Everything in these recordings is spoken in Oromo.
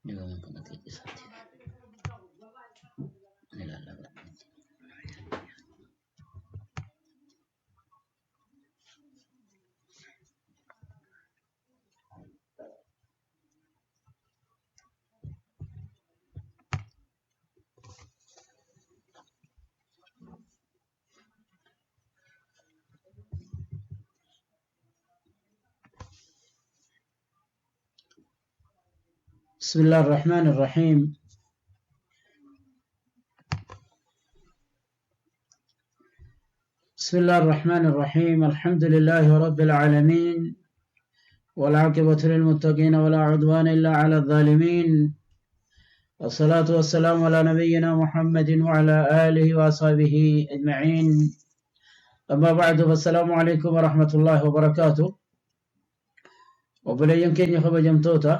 Dhibama kana keessaatti ilaallama. بسم الله الرحمن الرحيم. بسم الله الرحمن الرحيم. الحمد لله رب العالمين، والعاقبة للمتقين، ولا عدوان إلا على الظالمين، والصلاة والسلام على نبينا محمد وعلى آله وأصحابه أجمعين. أما بعد، فالسلام عليكم ورحمة الله وبركاته. Obboleeyyan keenya kabajamtoota,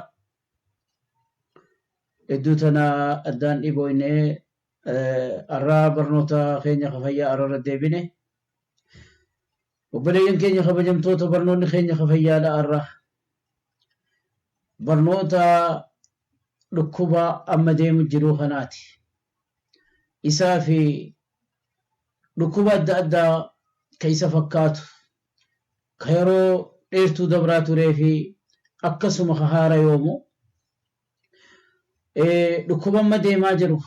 iddoo tana addaan dhiboynee arraa barnoota keenya fayyaa arra deebine. Obboleeyyan keenya kabajamtoota, barnoonni keenya fayyaadha arra barnoota dhukkuba amma deemu jiru kanaati. Isaa fi dhukkuba adda addaa ka isa fakkaatu, ka yeroo dheertuu dabraa turee fi akkasuma ka haara yoomu, dhukkuba amma deemaa jiru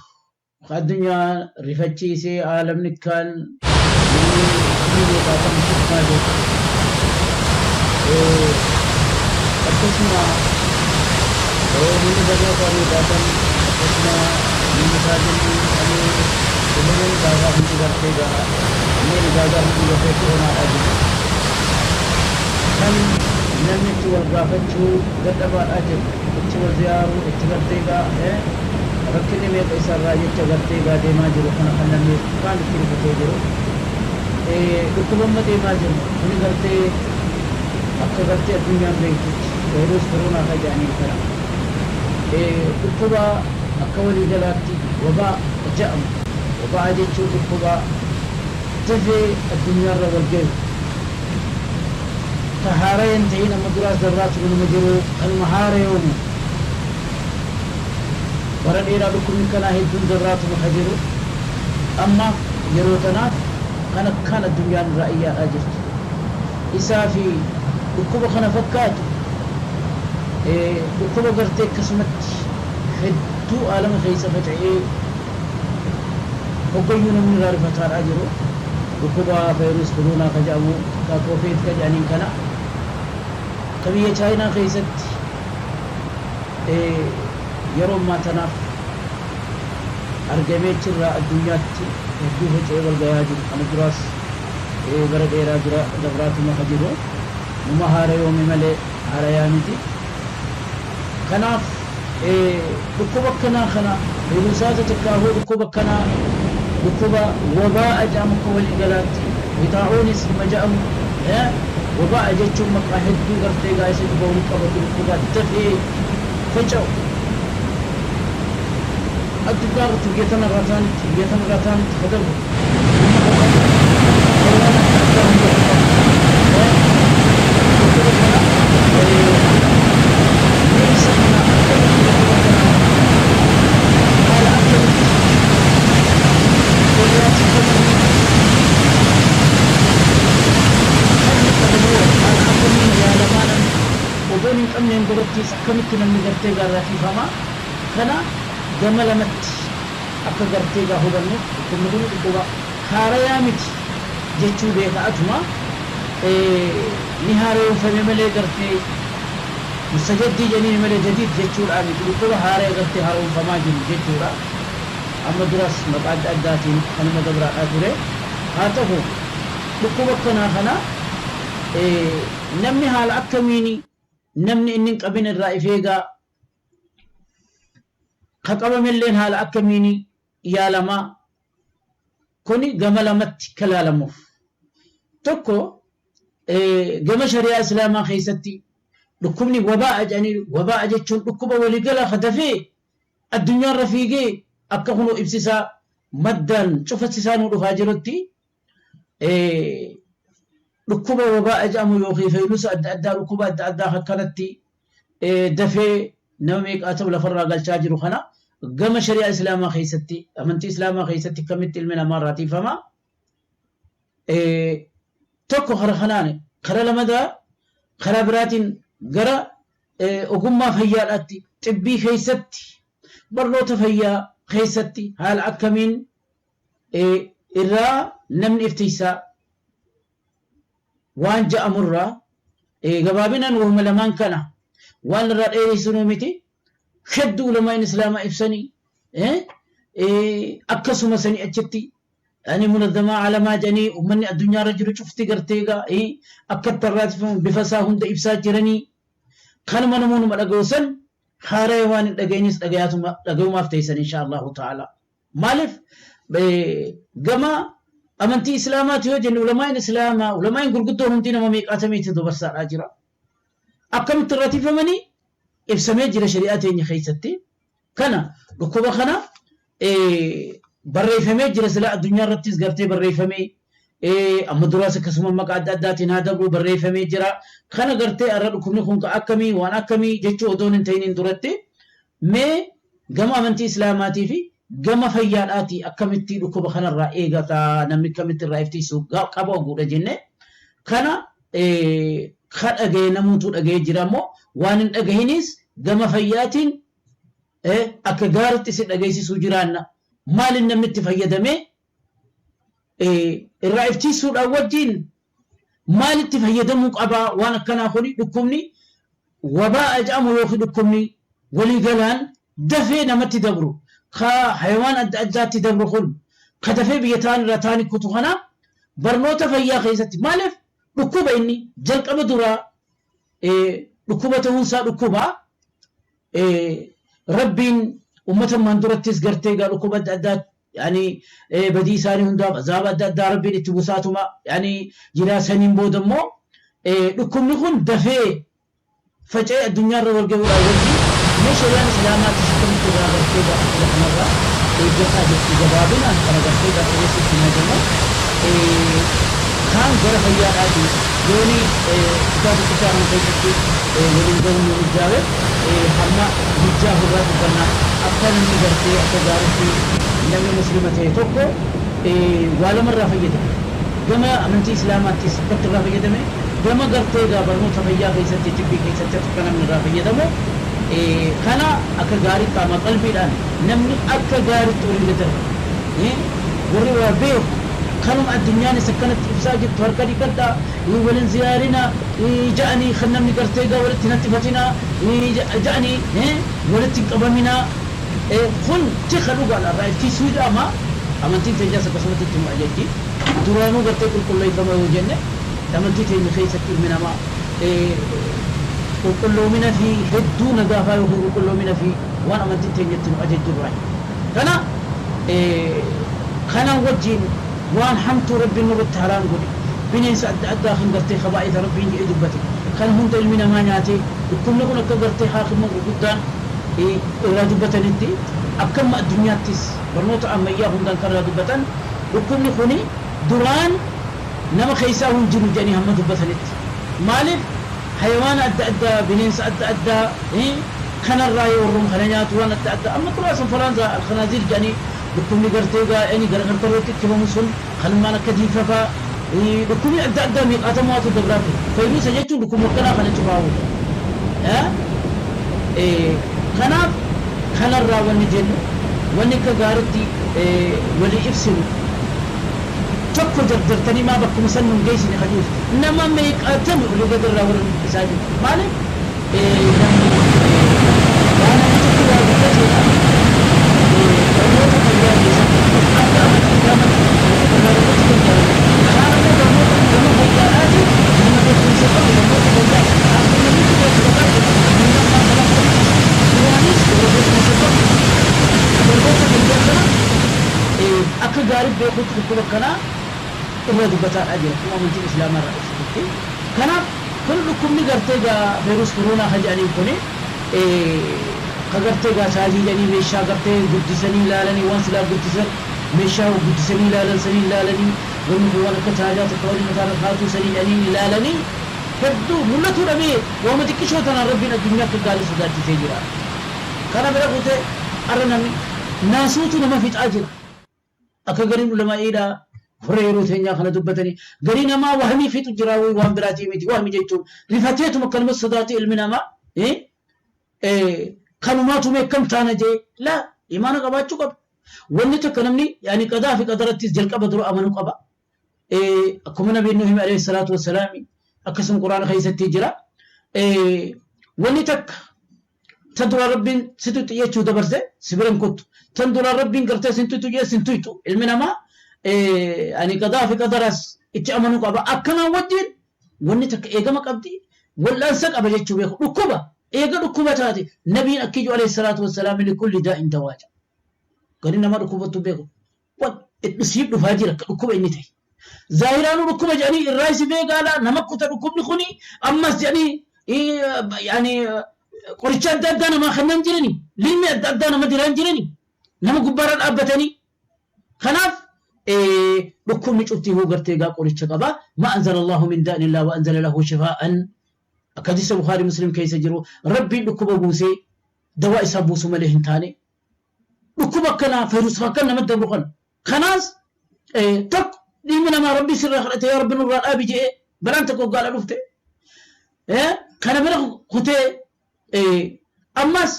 ka addunyaa rifachiisee aalamni kaan namni meeqaatam shukkaa jiru, akkasuma namni barnoota meeqaatam, akkasuma namni masaajinni ani uummanni gaagaa hundi gartee gaa manneen ibaadaa hundi gartee onaadhaa jiru, kan namni itti wal gaafachuu dadhabaadhaa jiru, itti wal ziyaaruu itti gartee gaa rakkinni meeqa isarraa jecha gartee gaa deemaa jiru kana, kan namni kaan itti rifatee jiru, dhukkuba amma deemaa jiru kuni gartee akka gartee addunyaan beektutti vaayirus koronaa kan jedhaniin kana, dhukkuba akka waliigalaatti wabaa jedhamu. Wabaa jechuun dhukkuba dafee addunyaarra wal gahu, ka haara hin ta'in, amma duraas dabraa ture nama jiru, kanuma haara yoomu bara dheeraa dhukkubni kanaa hedduun dabraa ture ka jiru, amma yeroo tanaaf kan akkaan addunyaan irraa iyyaadhaa jirtu. Isaa fi dhukkuba kana fakkaatu, dhukkuba gartee akkasumatti hedduu aalama keessa faca'ee hoggayyuu namni irraa rifataadhaa jiru, dhukkuba vaayirus koronaa ka jedhamu, ka COVID ka jedhaniin kana, ka biyya Chaayinaa keessatti yeroo ammaa tanaaf argamee achirraa addunyaatti hedduu faca'ee wal gayaa jiru. Kana duraas bara dheeraa dura dabraatuma ka jiru, numa haara yoome malee haarayaa miti. Kanaaf dhukkuba akkanaa kana, virusaata takkaahuu dhukkuba akkanaa, dhukkuba wabaa jedhamu, akka walii galaatti xaa'uunis hima jedhamu, wabaa jechuun maqaa hedduu gartee gaa isa cufa walitti qabatu, dhukkuba dafee faca'u addunyaa irratti biyya tanarraa taanitti biyya tanarraa taanitti ka darbu, nama ka qabu, hayawaana adda addaa hunda ka qabu, dhukkuba kana mee isa kana akkamitti, dhukkuba kana haala akkamitti irraa tikfamanii, namni qabamoo haala akkamiin yaalamaa, namni odoon hin qabneen durattis akkamitti namni gartee gaarraa tiifamaa kana, gama lamatti akka gartee gaa hubannuuf. Dhukkubni kun dhukkuba haarayaa miti jechuu beeka, atuma ni haaromfame malee, gartee mustajaddii jedhanii malee jadiid jechuudha miti, dhukkuba haaraya gartee haaromfamaa jiru jechuudha. Amma duras maqaa adda addaatiin kanuma dabraadhaa ture. Haa ta'u, dhukkuba akkanaa kana namni haala akkamiini namni inni hin qabin irraa if eegaa, ka qabamelleen haala akkamiini yaalamaa, kuni gama lamatti ka laalamuuf. Tokko, gama shari'aa islaamaa keessatti dhukkubni wabaa jedhanii, wabaa jechuun dhukkuba waliigalaa ka dafee addunyaarra fiigee akka kunoo ibsisaa maddaan cufasisaa nuu dhufaa jirutti, dhukkuba wabaa jedhamu yookiin faylusa adda addaa, dhukkuba adda addaa akkanatti dafee nama meeqaa ta'u lafarraa galchaa jiru kana gama shari'aa islaamaa keessatti amantii islaamaa keessatti akkamitti ilmi namaa irraa tiifama. Tokko karaa kanaan, karaa lamadaa karaa biraatiin gara ogummaa fayyaadhaatti xibbii keessatti barnoota fayyaa keessatti haala akkamiin irraa namni iftiisaa waan ja'amurraa gabaabinaan wahuma lamaan kana waan irraa dheeressinuu miti. Hedduu ulamaan islaamaa ibsanii akkasuma sanii achitti yani munazzamaa alamaa jedhanii uummanni addunyaarra jiru cufti gartee akka itti irraatifamu bifa isaa hunda ibsaa jiranii kanuma namoonni dhaga'u san haaraya waan hin dhageenyis dhaga'umaaf teessan insha Allahu ta'ala. Maaliif gama amantii islaamaati yoo jenne ulamaan islaamaa ulamaan gurguddoon hundi nama meeqaatamiitti dabarsaadhaa jira. Akkamitti irratifamanii ibsamee jira shari'aa teenya keessatti. Kana dhukkuba kana barreeffamee jira sila addunyaa irrattis gartee barreeffamee amma duraas akkasuma maqaa adda addaatiin haa dabru barreeffamee jira. Kana gartee irra dhukkubni kun akkamii waan akkamii jechuu odoon hin ta'iniin duratti mee gama amantii islaamaatii fi gama fayyaadhaatii akkamitti dhukkuba kanarraa eegata namni akkamitti irraa iftiisuu qaba oguudha jenne kana ka dhaga'e namuutu dhaga'ee jira immoo waan hin dhagahinis gama fayyaatiin akka gaariitti isin dhageessisuu jiraanna. Maaliin namni itti fayyadamee irraa iftiisuudhaan wajjin maalitti fayyadamuu qabaa waan akkanaa kuni dhukkubni wabaa jedhamu yookiin dhukkubni waliigalaan dafee namatti dabru ka hayawaan adda addaatti dabru kun ka dafee biyya taan irraa taani kutu kana barnoota fayyaa keessatti maaliif dhukkuba inni jalqaba duraa dhukkuba ta'uunsaa dhukkuba rabbiin ummata maan durattis gartee gaa dhukkuba adda addaa yani badii isaanii hundaaf azaaba adda addaa rabbiin itti buusaatuma yani jiraa saniin booda immoo dhukkubni kun dafee faca'ee addunyaarra wal gahuudhaan wajjin mee shari'aan islaamaattis akkamitti irraa gartee gaa dhukkuba kanarraa eeggataa jirti gabaabinaan kana gartee gaa dheeressutti najamu kaan gara fayyaadhaati yooni kutaa tokkichaa kana keessatti waliin gahuun nu ijaabe hamma hijjaa hurraa dubbannaa akka namni gartee akka gaariitti namni muslima ta'e tokko waa lamarraa fayyadame gama amantii islaamaattis akkatti irraa fayyadame gama gartee gaa barnoota fayyaa keessatti tibbii keessatti akka namni irraa fayyadamu kana akka gaarii qaama qalbiidhaan namni akka gaariitti olii gadarba warri waa beeku kanuma addunyaanis akkanatti ibsaa jirtu harka dhiqadhaa walin ziyaarinaa ja'anii kan namni gartee gaa walitti nattifatinaa ja'anii walitti hin qabaminaa kun tika dhugaadha irraa iftiisuu jedhama amantiin teenyaas akkasumatti itti nu ajajji duraanuu gartee qulqulleeffama yoo jenne amantii teenya keessatti ilmi namaa qulqulloomina fi hedduu nagaafaa yookiin qulqulloomina fi waan amantiin teenyatti nu ajajju irraa kana kanaan wajjin waan hamtuu rabbiin nurratti haraam godhe bineensa adda addaa kan gartee kabaa'ita rabbiin jedhee dubbate kan hunda ilmi namaa nyaatee dhukkubni kun akka gartee haakima gurguddaan irraa dubbatanitti akkamma addunyaattis barnoota ammayyaa hundaan kan irraa dubbatan dhukkubni kuni duraan nama keessaa hin jiru jedhanii hamma dubbatanitti maaliif hayawaana adda addaa bineensa adda addaa kanarraa yoo warroon kana nyaatu waan adda addaa amma duraas influenza alkhanaziir jedhanii dhukkubni gartee gaa'anii gara karkarootti ittifamu sun kanumaan akka diifafaa dhukkubni adda addaa meeqaatamuwaatu dabraa ture fayruusa jechuun dhukkuba akkanaa kana cufaa'u. Kanaaf kanarraa wanni jennu wanni akka gaariitti walii ibsinu tokko jarjartanii maa bakkuma san nun geessine kajuuf nama meeqaatami olii gadarraa warra dubbisaa jiru maaliif namni waan namni tokko waa dubbateedha barnoota fayyaa keessatti akka amantii islaamatti irraa dubbachuu danda'amu kaan ammoo barnoota gama fayyaadhaati nama beekumsa qabu barnoota fayyaa akka namni beeku barbaadu addunyaa ammaa kana duraanis warra beekumsa qabu barnoota fayyaa kana akka gaarii beekuutti dhukkuba kanaa irra dubbataadhaa jira akkuma amantiin islaamaa irraa ibsitutti. Kanaaf kun dhukkubni gartee gaa feerus koronaa ka jedhaniin kuni ka gartee gaa saajii jedhanii meeshaa gartee guddisanii ilaalanii waan silaa guddisan meeshaa guddisanii ilaalan sanii ilaalanii wanni kun waan akka taajaa tokko waliin mataa irra kaatuu sanii jedhanii ilaalanii Hedduu mul'atuu dhabee waama xiqqishoo tanaan Rabbiin addunyaa akka gaarii sodaachisee jira. Kana bira kutee arra namni naasuutu nama fixaa jira. Akka gariin ulamaa'iidha warra yeroo teenyaa kana dubbatanii garii namaa wahmii fixu jira waan biraatii miti. Wahmi jechuun rifateetuma akkanuma sodaate ilmi namaa kanumaatu mee akkam taana jee laa imaana qabaachuu qaba. Wanni tokko namni yaani qadaa fi qadarattis jalqaba dura amanuu qaba. Akkuma nabiin nu hime alayhi salaatu wassalaami akkasuma quraana keessatti jira. Wanni takka tan duraan Rabbiin si tuqxi jechuu dabarse si bira hin kottu. Tan duraan Rabbiin gartee sin tuqxu jee sin tuqxu. Ilmi namaa ani qadaa fi qadaras itti amanuu qaba. Akkanaan wajjin wanni takka eegama qabdi wal'aansa qaba jechuu beeku. Dhukkuba eega dhukkuba taate nabiin akki jiru alayhi salaatu wassalaam likulli daa'in dawaa jedha. Gadi nama dhukkubattu beeku. Siif dhufaa jira akka dhukkuba inni ta'e. Zaahiraanuu dhukkuba jedhanii irraa isi beekaadha nama kuta dhukkubni kuni ammas jedhanii yaani qoricha adda addaa namaa kennan jirani lilmi adda addaa nama diraan jirani nama gubbaarra dhaabbatanii. Kanaaf dhukkubni cuftii huu gartee gaa qoricha qaba. Ma anzala Allahu min da'in illaa wa anzala lahu shifaa'an. Akka hadiisa Bukhaarii Muslim keessa jiru Rabbiin dhukkuba buusee dawaa isaa buusu malee hin taane. Dhukkuba akkanaa fayrus akkan nama dabru kana. Kanaas tokko ilmi namaa Rabbii sirraa kadhate yaa Rabbi nurraa dhaabi je'ee balaan tokko hoggaadha dhufte. Kana bira kutee ammas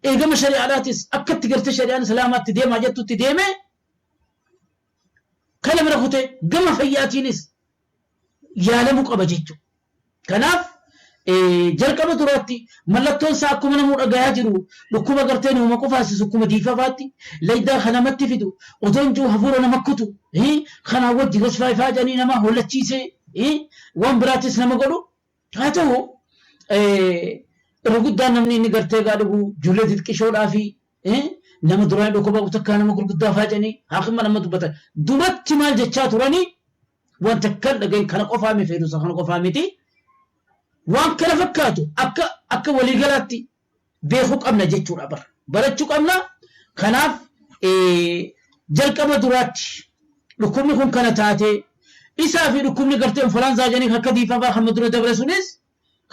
eegama shari'aadhaatis akkatti gartee shari'aan islaamaatti deemaa jettutti deemee kana bira kutee gama fayyaatiinis yaalamuu qaba jechuudha. Kanaaf jalqaba duraatti mallattoon isaa akkuma namuu dhagayaa jiru dhukkuba gartee nama qufaasisu akkuma diifafaatti laydaa kan namatti fidu otoo hin jiru hafuura nama kutu kanaa wajji gasfaa ifaa jedhanii nama hollachiisee waan biraatis nama godhu haa ta'u irra guddaan namni inni gartee gaa dhugu ijoollee xixiqqishoodhaa fi nama duraan dhukkuba qabu takkaa nama gurguddaa faa jedhanii haakima nama dubbatan duratti maal jechaa turanii wanta kan dhagahin kana qofaa miti fedhusa kana qofaa miti waan kana fakkaatu akka akka waliigalaatti beekuu qabna jechuudha bara barachuu qabna. Kanaaf jalqaba duraatti dhukkubni kun kana taate isaa fi dhukkubni gartee influenza jedhanii akka diifafaa hamma dura dabre sunis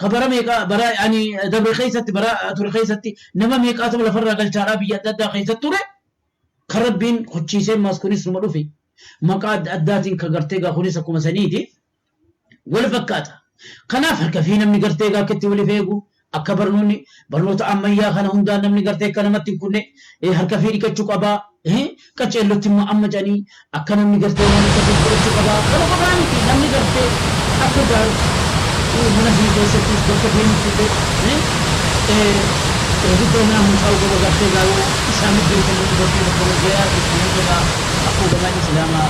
ka bara meeqa bara ani dabre keessatti bara ture keessatti nama meeqaatu lafarraa galchaadhaa biyya adda addaa keessatti ture kan Rabbiin hochiisee maas kunis numa dhufe maqaa adda addaatiin ka gartee gaa kunis akkuma saniiti wal fakkaata. Kanaaf harka fi namni gartee gaa akka itti waliif eegu akka barnoonni barnoota ammayyaa kana hundaan namni gartee akka namatti hin kunne harka fi dhiqachuu qabaa qaceellotti immoo amma jedhanii akka namni gartee waan akkasii godhachuu qabaa. Kana qofaa miti namni gartee akka gaarii mana fi keessattis bakka deemutti illee guddoo nama mucaa qaba gartee gaa'uu isaanii beekamu gartee bakka walgayaa namoota akka ulamaa islaamaa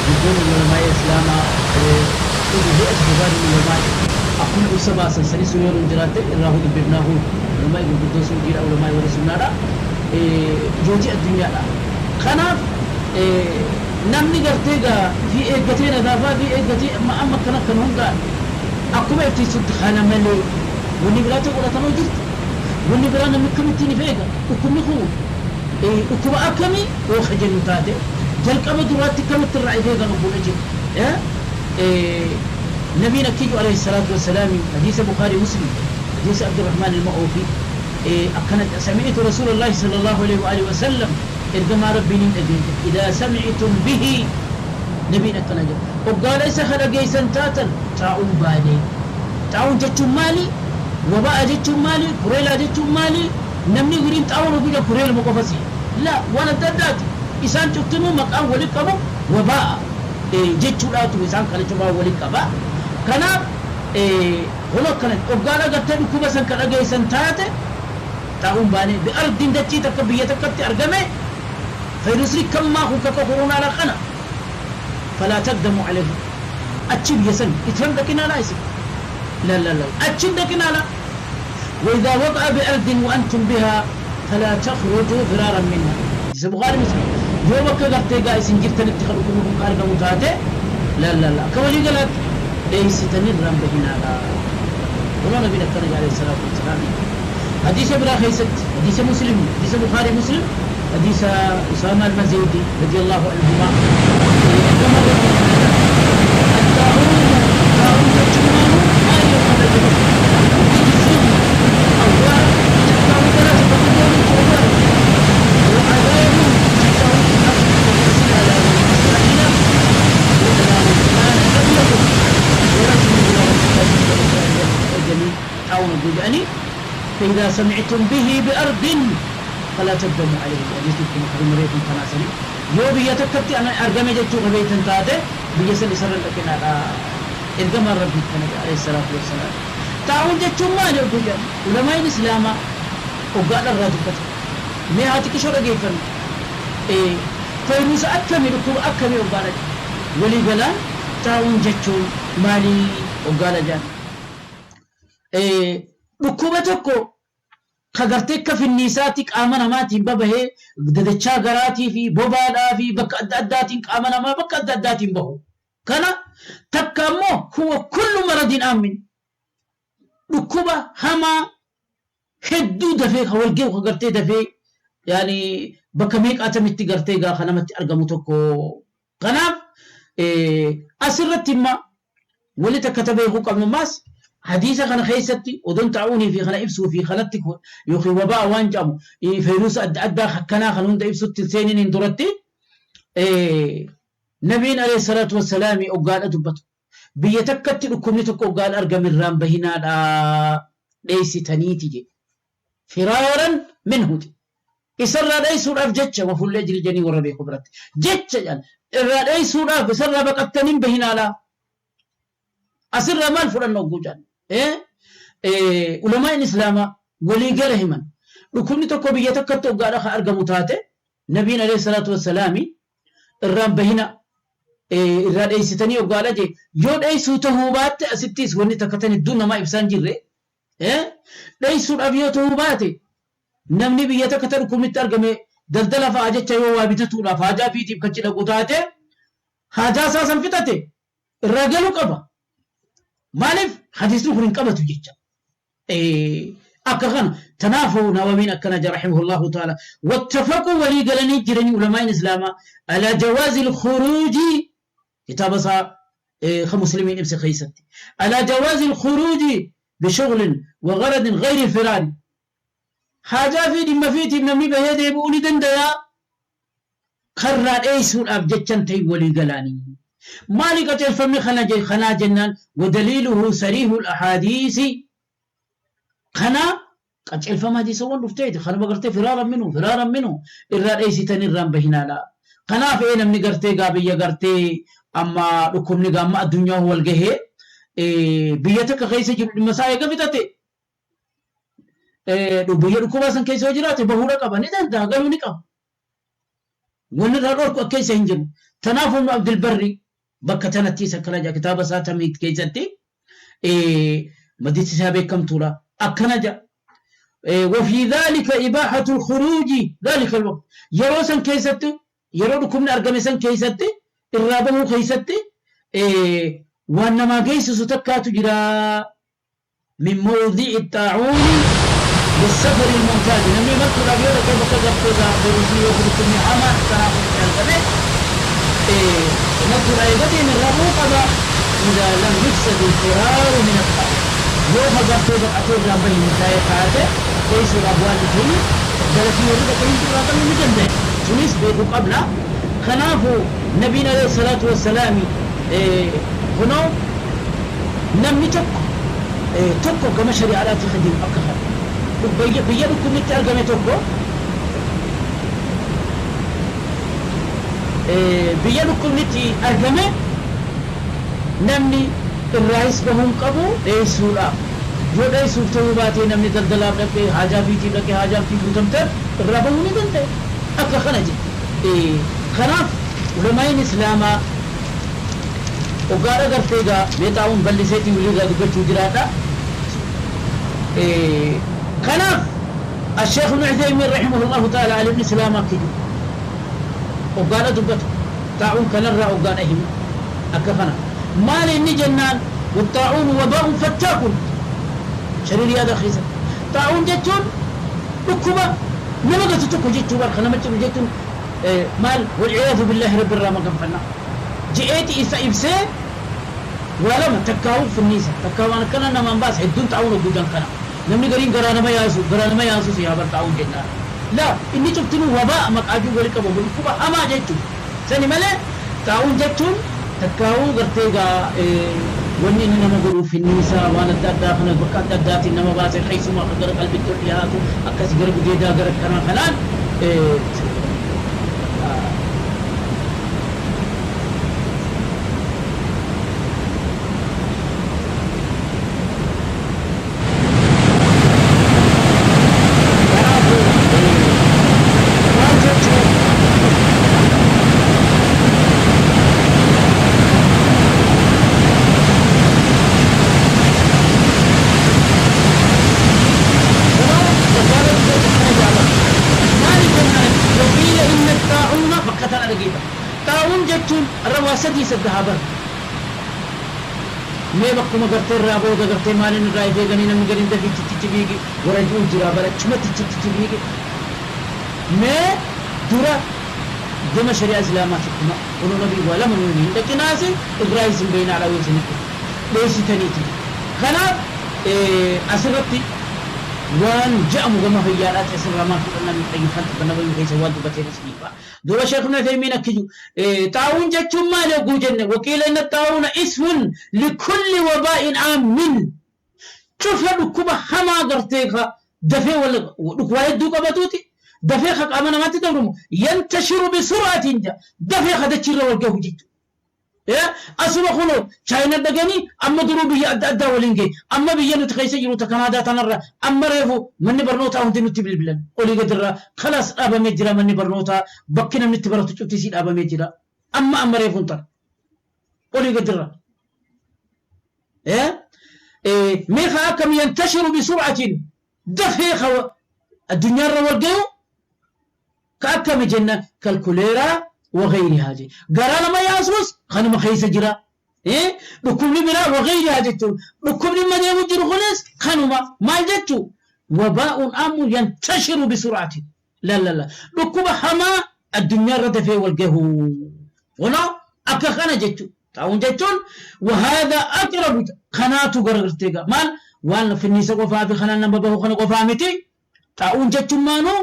guddoon ulamaa islaamaa هيئة كبار العلماء akkuma ibsa baasan sanis yeroo hin jiraatte irraa dubbifnaa ulamaa gurguddoo suudiidha ulamaa warra sunnaadha ijootii addunyaadha. Kanaaf namni gartee gaa fi eeggatee nadaafaa fi eeggatee amma amma akkana kan hundaan akkuma ibsiisutti kana malee wanni biraatti godhatamuu jirti. Wanni biraa namni akkamittiin if eega dhukkubni kun dhukkuba akkamii yoo jennu taate jalqaba duraatti akkamitti irraa if eegan obbola jiru. نبينا كيجو عليه الصلاة والسلام حديث بخاري مسلم حديث عبد الرحمن المعوفي أكنت سمعت رسول الله صلى الله عليه وآله وسلم إرجما ربي إذا سمعتم به نبينا كنجا وقال ليس خلق سنتاتا تعون بالي تعون جتشم مالي وباء جتشم مالي كريلا جتشم مالي نمني غرين تعون وبيجا كريلا مقفسي لا ولا ددات إسان تكتمو مقام ولقبو وباء جتشو لاتو إسان كنجا ولقبا Kanaaf hola kana hoggaadha gartee dhukkuba san kan dhageessan taate taa'uun baanee bi'ardiin dachii takka biyya takkatti argame fayrusni kammaa kun kakka koronaadha kana falaa taqdamu alayhi achi biyya san itran dhaqinaa laa isin la la la achi dhaqinaa la وإذا وقع بأرض وأنتم بها فلا تخرجوا فرارا منها. البخاري مسلم يوم كغرتي قا إسن جرتن اتخلقكم قارقا متاتي لا لا لا كولي قالت ليستني الرم بهنا لا ولا نبينا التنجي عليه الصلاة والسلام حديث ابن خيست حديث مسلم حديث بخاري مسلم حديث أسامة المزيدي رضي الله عنهما الطاعون طاعون تجمعه Hogguu jedhanii فإذا سمعتم به بأرض فلا تقدموا عليه. حديث كما كريم ريكم تناسني yoo biyya takkatti argame jechuu qabeeytan taate biyya san isarra dhaqinaadha. Ergamaan Rabbii kana alayhi salaatu wassalaam. Xaa'uun jechuun maali hogguu jedhan ulamaa'iin islaamaa hoggaadha irraa dubbata. Mee haa xiqqishoo dhageeffannu. Fayruusa akkamii dhukkuba akkamii hoggaadha jedhan. Walii galaan xaa'uun jechuun maalii hoggaadha jedhan. Dhukkuba tokko ka gartee akka finniisaatti qaama namaatiin babahee dadachaa garaatii fi bobaadhaa fi bakka adda addaatiin qaama namaa bakka adda addaatiin bahu. Kana takka ammoo huwa kullu maradin aamin. Dhukkuba hamaa hedduu dafee ka wal ge'u ka gartee dafee yaani bakka meeqaatamitti gartee gaa namatti argamu tokko. Kanaaf asirratti imma wali takka ta beekuu qabnu maas hadiisa kana keessatti odoon taa'uunii fi kana ibsuu fi kanatti yookiin wabaa waan jedhamu fayruusa adda addaa akkanaa kan hunda ibsutti seeniin hin duratti nabiin alayhi salaatu wassalaami oggaadha dubbatu. Biyya takkatti dhukkubni tokko oggaadha argame irraan bahinaadha dheessitaniiti jedhe. Firaaran minhuti. Isarraa dheessuudhaaf jecha wafullee jiljanii warra beeku biratti. Jecha jedhan irraa dheessuudhaaf isarraa baqattaniin bahinaadha. Asirraa maal fudhanna ogguu jedhan. Ulamaan islaamaa walii gala himan. Dhukkubni tokko biyya takkatti oggaadha kan argamu taate nabiin alayhi salaatu wassalaami irraan bahina irraa dheessitanii oggaadha jee yoo dheessuu tahuu baatte asittis wanni takka tan hedduun namaa ibsaan jirre dheessuudhaaf yoo tahuu baate namni biyya takka tan dhukkubnitti argame daldala fa'a jecha yoo waa bitatuudhaaf haajaa fiitiif kan dhaqu taate haajaa isaa san fixate irraa galuu qaba. Maaliif hadiisni kun hin qabatu jecha. Akka kana tanaafuu Nawawiin akkana jedha rahimahullahu ta'ala. Wattafaquu walii galanii jiranii ulamaan islaamaa alaa jawaazi alkhuruuji kitaaba isaa ka muslimiin ibse keessatti. Alaa jawaazi alkhuruuji bishuglin wa garadin gayri firaari. Haajaa fi dhimma fiitiif namni bahee deebi'uu ni danda'a. Karraa dheessuudhaaf jechan ta'e walii galaanii. Maali qajeelfamni kanaa jennaan wadaliiluhu sariihul ahaadiisi kana qajeelfama hadiisawwan dhufteeti kanuma gartee firaaran minhu firaaran minhu irraa dheessitan irraan bahinaadha. Kanaaf ee namni gartee gaa biyya gartee amma dhukkubni gaa amma addunyaa wal gahee biyya takka keessa jiru dhimma isaa eega fixate biyya dhukkubaa san keessa yoo jiraate bahuudha qaba ni danda'a galuu ni qaba. Wanni irraa dhorku akka isa hin jiru. Tanaaf Ibnu Abdulbarri bakka tanattis akkana jedha kitaaba isaa Tamhiid keessatti madisti isaa beekamtuudha. Akkana jedha. وفي ذلك إباحة الخروج ذلك الوقت yeroo san keessatti yeroo dhukkubni argame san keessatti irraa bahuu keessatti waan namaa geessisu takkaatu jira من موضع الطاعون للسفر المعتاد namni martuudhaaf yoo dhaqee bakka gartee fayruusni yoo dhukkubni hamaa akkanaa kun itti argame martuudhaa eega deeme irraa bahuu qaba إذا لم يفسد الفرار من الطاعون yoo gartee baqatee irraa bahe taa'ee taate dheessuudhaaf waan ta'eef galasii warri dhaqanii irraa bahuu ni danda'e. Sunis beekuu qabna. Kanaafuu nabiin alayhi salaatu wassalaami kunoo namni tokko tokko gama shari'aadhaatti kan jiru akka kana. Biyya dhukkubnitti argame tokko biyya dhukkubnitti argame namni irraayis bahuu hin qabu dheessuudhaaf. Yoo dheessuuf ta'uu baatee namni daldalaaf dhaqee haajaa fiitiif dhaqee haajaa fi guutamteef irraa bahuu ni danda'a. Akka kana jedhe. Kanaaf ulamaa'iin islaamaa oggaadha gartee egaa mee xaa'uun bal'iseetii waliirraa dubbachuu jiraadha. Kanaaf الشيخ ابن عثيمين رحمه الله تعالى عالم الإسلام كده وقال دبته طاعون كنرى وقال أهم أكفنا ما لإني جنان والطاعون وباء فتاك شرير هذا خيزة طاعون جتون ركبة نمغة تتكو جتون برخنا مجتون جتون مال والعياذ بالله رب الرحمن قنفنا جئت إسا إبسي ولم تكاو في النيسة تكاو أنا كنا نمان باس هدون تعاون وجودان كنا namni gariin garaa nama yaasu garaa nama yaasu si haa bartaa'uun jennaan. Laa inni cuftinuu wabaa maqaajuu wali qabu dhukkuba hamaa jechuun. Sani malee taa'uun jechuun takkaa'uu gartee gaa Wanni inni nama godhu finniisa waan adda addaa kana bakka adda addaatiin nama baase, keessumaa akka gara qalbitti ol dhiyaatu akkas gara gudeedaa gara kanaa kanaan. Kanaafuu maal jechuu, kunoo magaalaa dubbatu akkana jedhama. Maali jennaan, waqiila inna xaa'uuna, bakka tana dhageeffadhu. Xaa'uun jechuun irra waa sadii saddahaa bar. Mee bakkuma gartee irraa booda gartee maaliin irraa if eeganii namni gadi dafii chittichi fiigi warra ji'u jira bara achumatti chittichi fiigi. Mee dura gama shari'aa islaamaati kuma kunoo nabii waa lama nuuni hin dhaqinaasi irraa isin beeynaadha yoo isin dhufu dheessitaniiti. Kanaaf asirratti waan je'amu gama fayyaadhaati asirraa maal fudhannaa? Ibn Qayyim kan xibba nabawii keessa waan dubbateen isiniif ba'a. Duuba Sheekh Ibn Uthaymiin akki jiru, xaa'uun jechuun maali hogguu jenne, waqiila inna xaa'uuna ismun likulli wabaa'in aammin, cufa dhukkuba hamaa gartee ka dafee wal dhukkuba hedduu qabatuuti, dafee ka qaama namaatti dabrumu, yantashiru bisur'atin ja, dafee ka dachiirra wal gahu jechuudha. Asuma kunoo Chaayina dhaganii amma duruu biyya adda addaa waliin gahe. Amma biyya nuti keessa jiru ta Kanaadaa tanarra amma reefu manni barnootaa hundi nutti bilbilan olii gadirraa kalaas dhaabamee jira. Manni barnootaa bakki namni itti baratu cuftisii dhaabamee jira amma amma reefuun tana olii gadirra. Mee ka akkam yantashiru bisur'atin, dafee ka addunyaarra wal gayu ka akkami jenna, kalkuleeraa wagayrihaa je, garaa nama yaasuus kanuma keessa jira. Dhukkubni biraa wagayrihaa jechuun dhukkubni amma deemu jiru kunis kanuma. Maal jechuu, wabaa'uun ammu yantashiru bisur'atin, la la la, dhukkuba hamaa addunyaarra dafee wal gahu kunoo akka kana jechuu xaa'uun jechuun. Wahaadha aqrabu, kanaatu gargartee maal waan finniisa qofaa fi kanaan nama bahu kana qofaa miti. Xaa'uun jechuun maanuu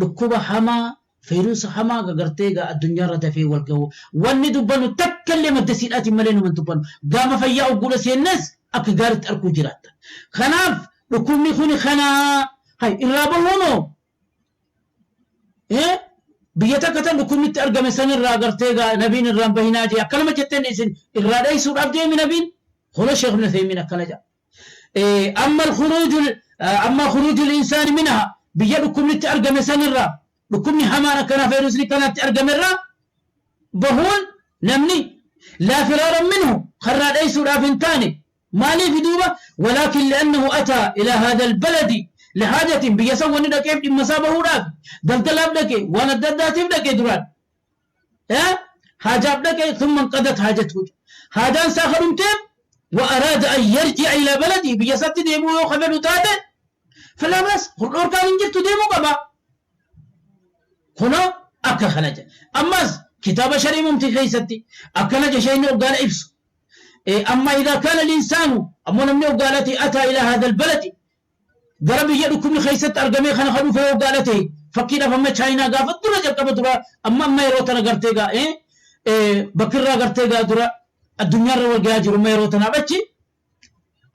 dhukkuba hamaa, feeruusa hamaa gagartee gaa addunyaarra dafee wal gahu. Wanni dubbannu takka illee madda siidhaatiin malee numan dubbannu. Gaama fayyaa ogguudha seennes akka gaaritti arguu jiraatta. Kanaaf dhukkubni kuni kanaa hay irraa bahuunoo biyya takka tan dhukkubni itti argame sanirraa gartee gaa nabiin irraan bahinaa jee akkanuma jetteen isin irraa dheessuudhaaf deemi nabiin. Kuno Sheekh Ibn Uthaymiin akkana jedha. Amma alkhuruuju, amma khuruuju linsaani minha, biyya dhukkubni itti argame sanirraa, dhukkubni hamaan akkanaa feerusni kanatti argamerraa bahuun namni, laa firaaran minhu, karraa dheessuudhaaf hin taane. Maaliif duuba? Walaakin li'annahu ataa ilaa haadha albaladi lihaajatin, biyya san wanni dhaqeef dhimma isaa bahuudhaaf, daldalaaf dhaqe, waan adda addaatiif dhaqe duraan, haajaaf dhaqe. Thumma inqadat haajatuhu, haajaan isaa kadhumteef, wa araada an yarji'a ilaa baladii, biyya isaatti deebi'uu yoo ka fedhu taate, falaa baas, kun dhorkaan hin jirtu, deemuu qaba. Kunoo akka kana jedha. Ammas kitaaba sharii mumti keessatti akkana jedha shayni hoggaana ibsu. Amma idaa kaana linsaanu, ammoo namni hoggaanati, ataa ilaa haadha albaladi, gara biyya dhukkubni keessatti argamee kana ka dhufe hoggaana ta'e, fakkiidhaaf amma Chaayinaa gaafa dura jalqaba dura, amma amma yeroo tana gartee gaa bakkirraa gartee gaa dura addunyaarra wal gahaa jiru, amma yeroo tanaaf achi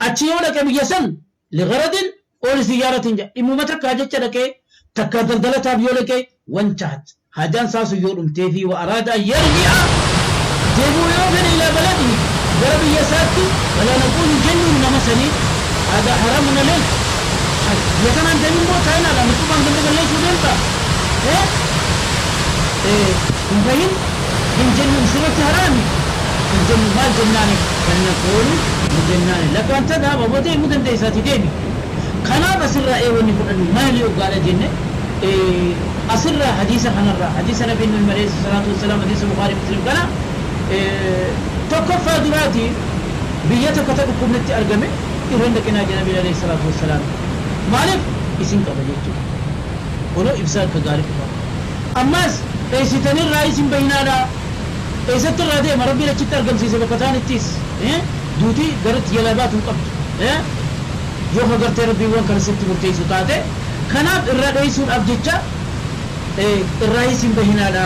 achi yoo dhaqe biyya san, ligaradin ooli ziyyaaratiin jedha, dhimmuma takkaa jecha dhaqee, takkaa daldalataaf yoo dhaqee, wantahat haajaan isaa sun yoo dhumtee fi wa araada an yarji'a, deebi'uu yoo fedhe, ilaa baladihi, gara biyya isaatti, falaa naquulu, jennuun nama saniin, haadaa haraamun aleyk, biyya tanaan deemin moo Chaayinaadhaan dhukkubaan ganda balleessuu deemta, hin bahin hin jennuun, sirratti haraami hin jennu. Maal jennaani? Bal naquulu, ni jennaani, laka an tadhaba, boo deemuu dandeessaati, deemi. Kanaaf asirraa wanni fudhannu maali hoggaadha jenne, asirraa hadiisa kanarraa, hadiisa nabiin nuyi alayhi salaatu wassalaam, hadiisa Bukaarii Muslim kana, tokkoffaa duraati biyya takka ta dhukkubni itti argame irra hin dhaqinaa jedhe nabiin alayhi salaatu wassalaam. Maaliif isin qaba jechuudha. Kunoo ibsa akka gaarii dhufa. Ammas dheessitanii irraa isin bahinaadha. Eessatti irraa deema? Rabbiin achitti argamsiise bakka taanittis duuti garatti jalaa baatu hin qabdu yoo ka gartee Rabbiin waan kana sitti murteessu taate. Kanaaf irraa dheessuudhaaf jecha irraa isin bahinaadha.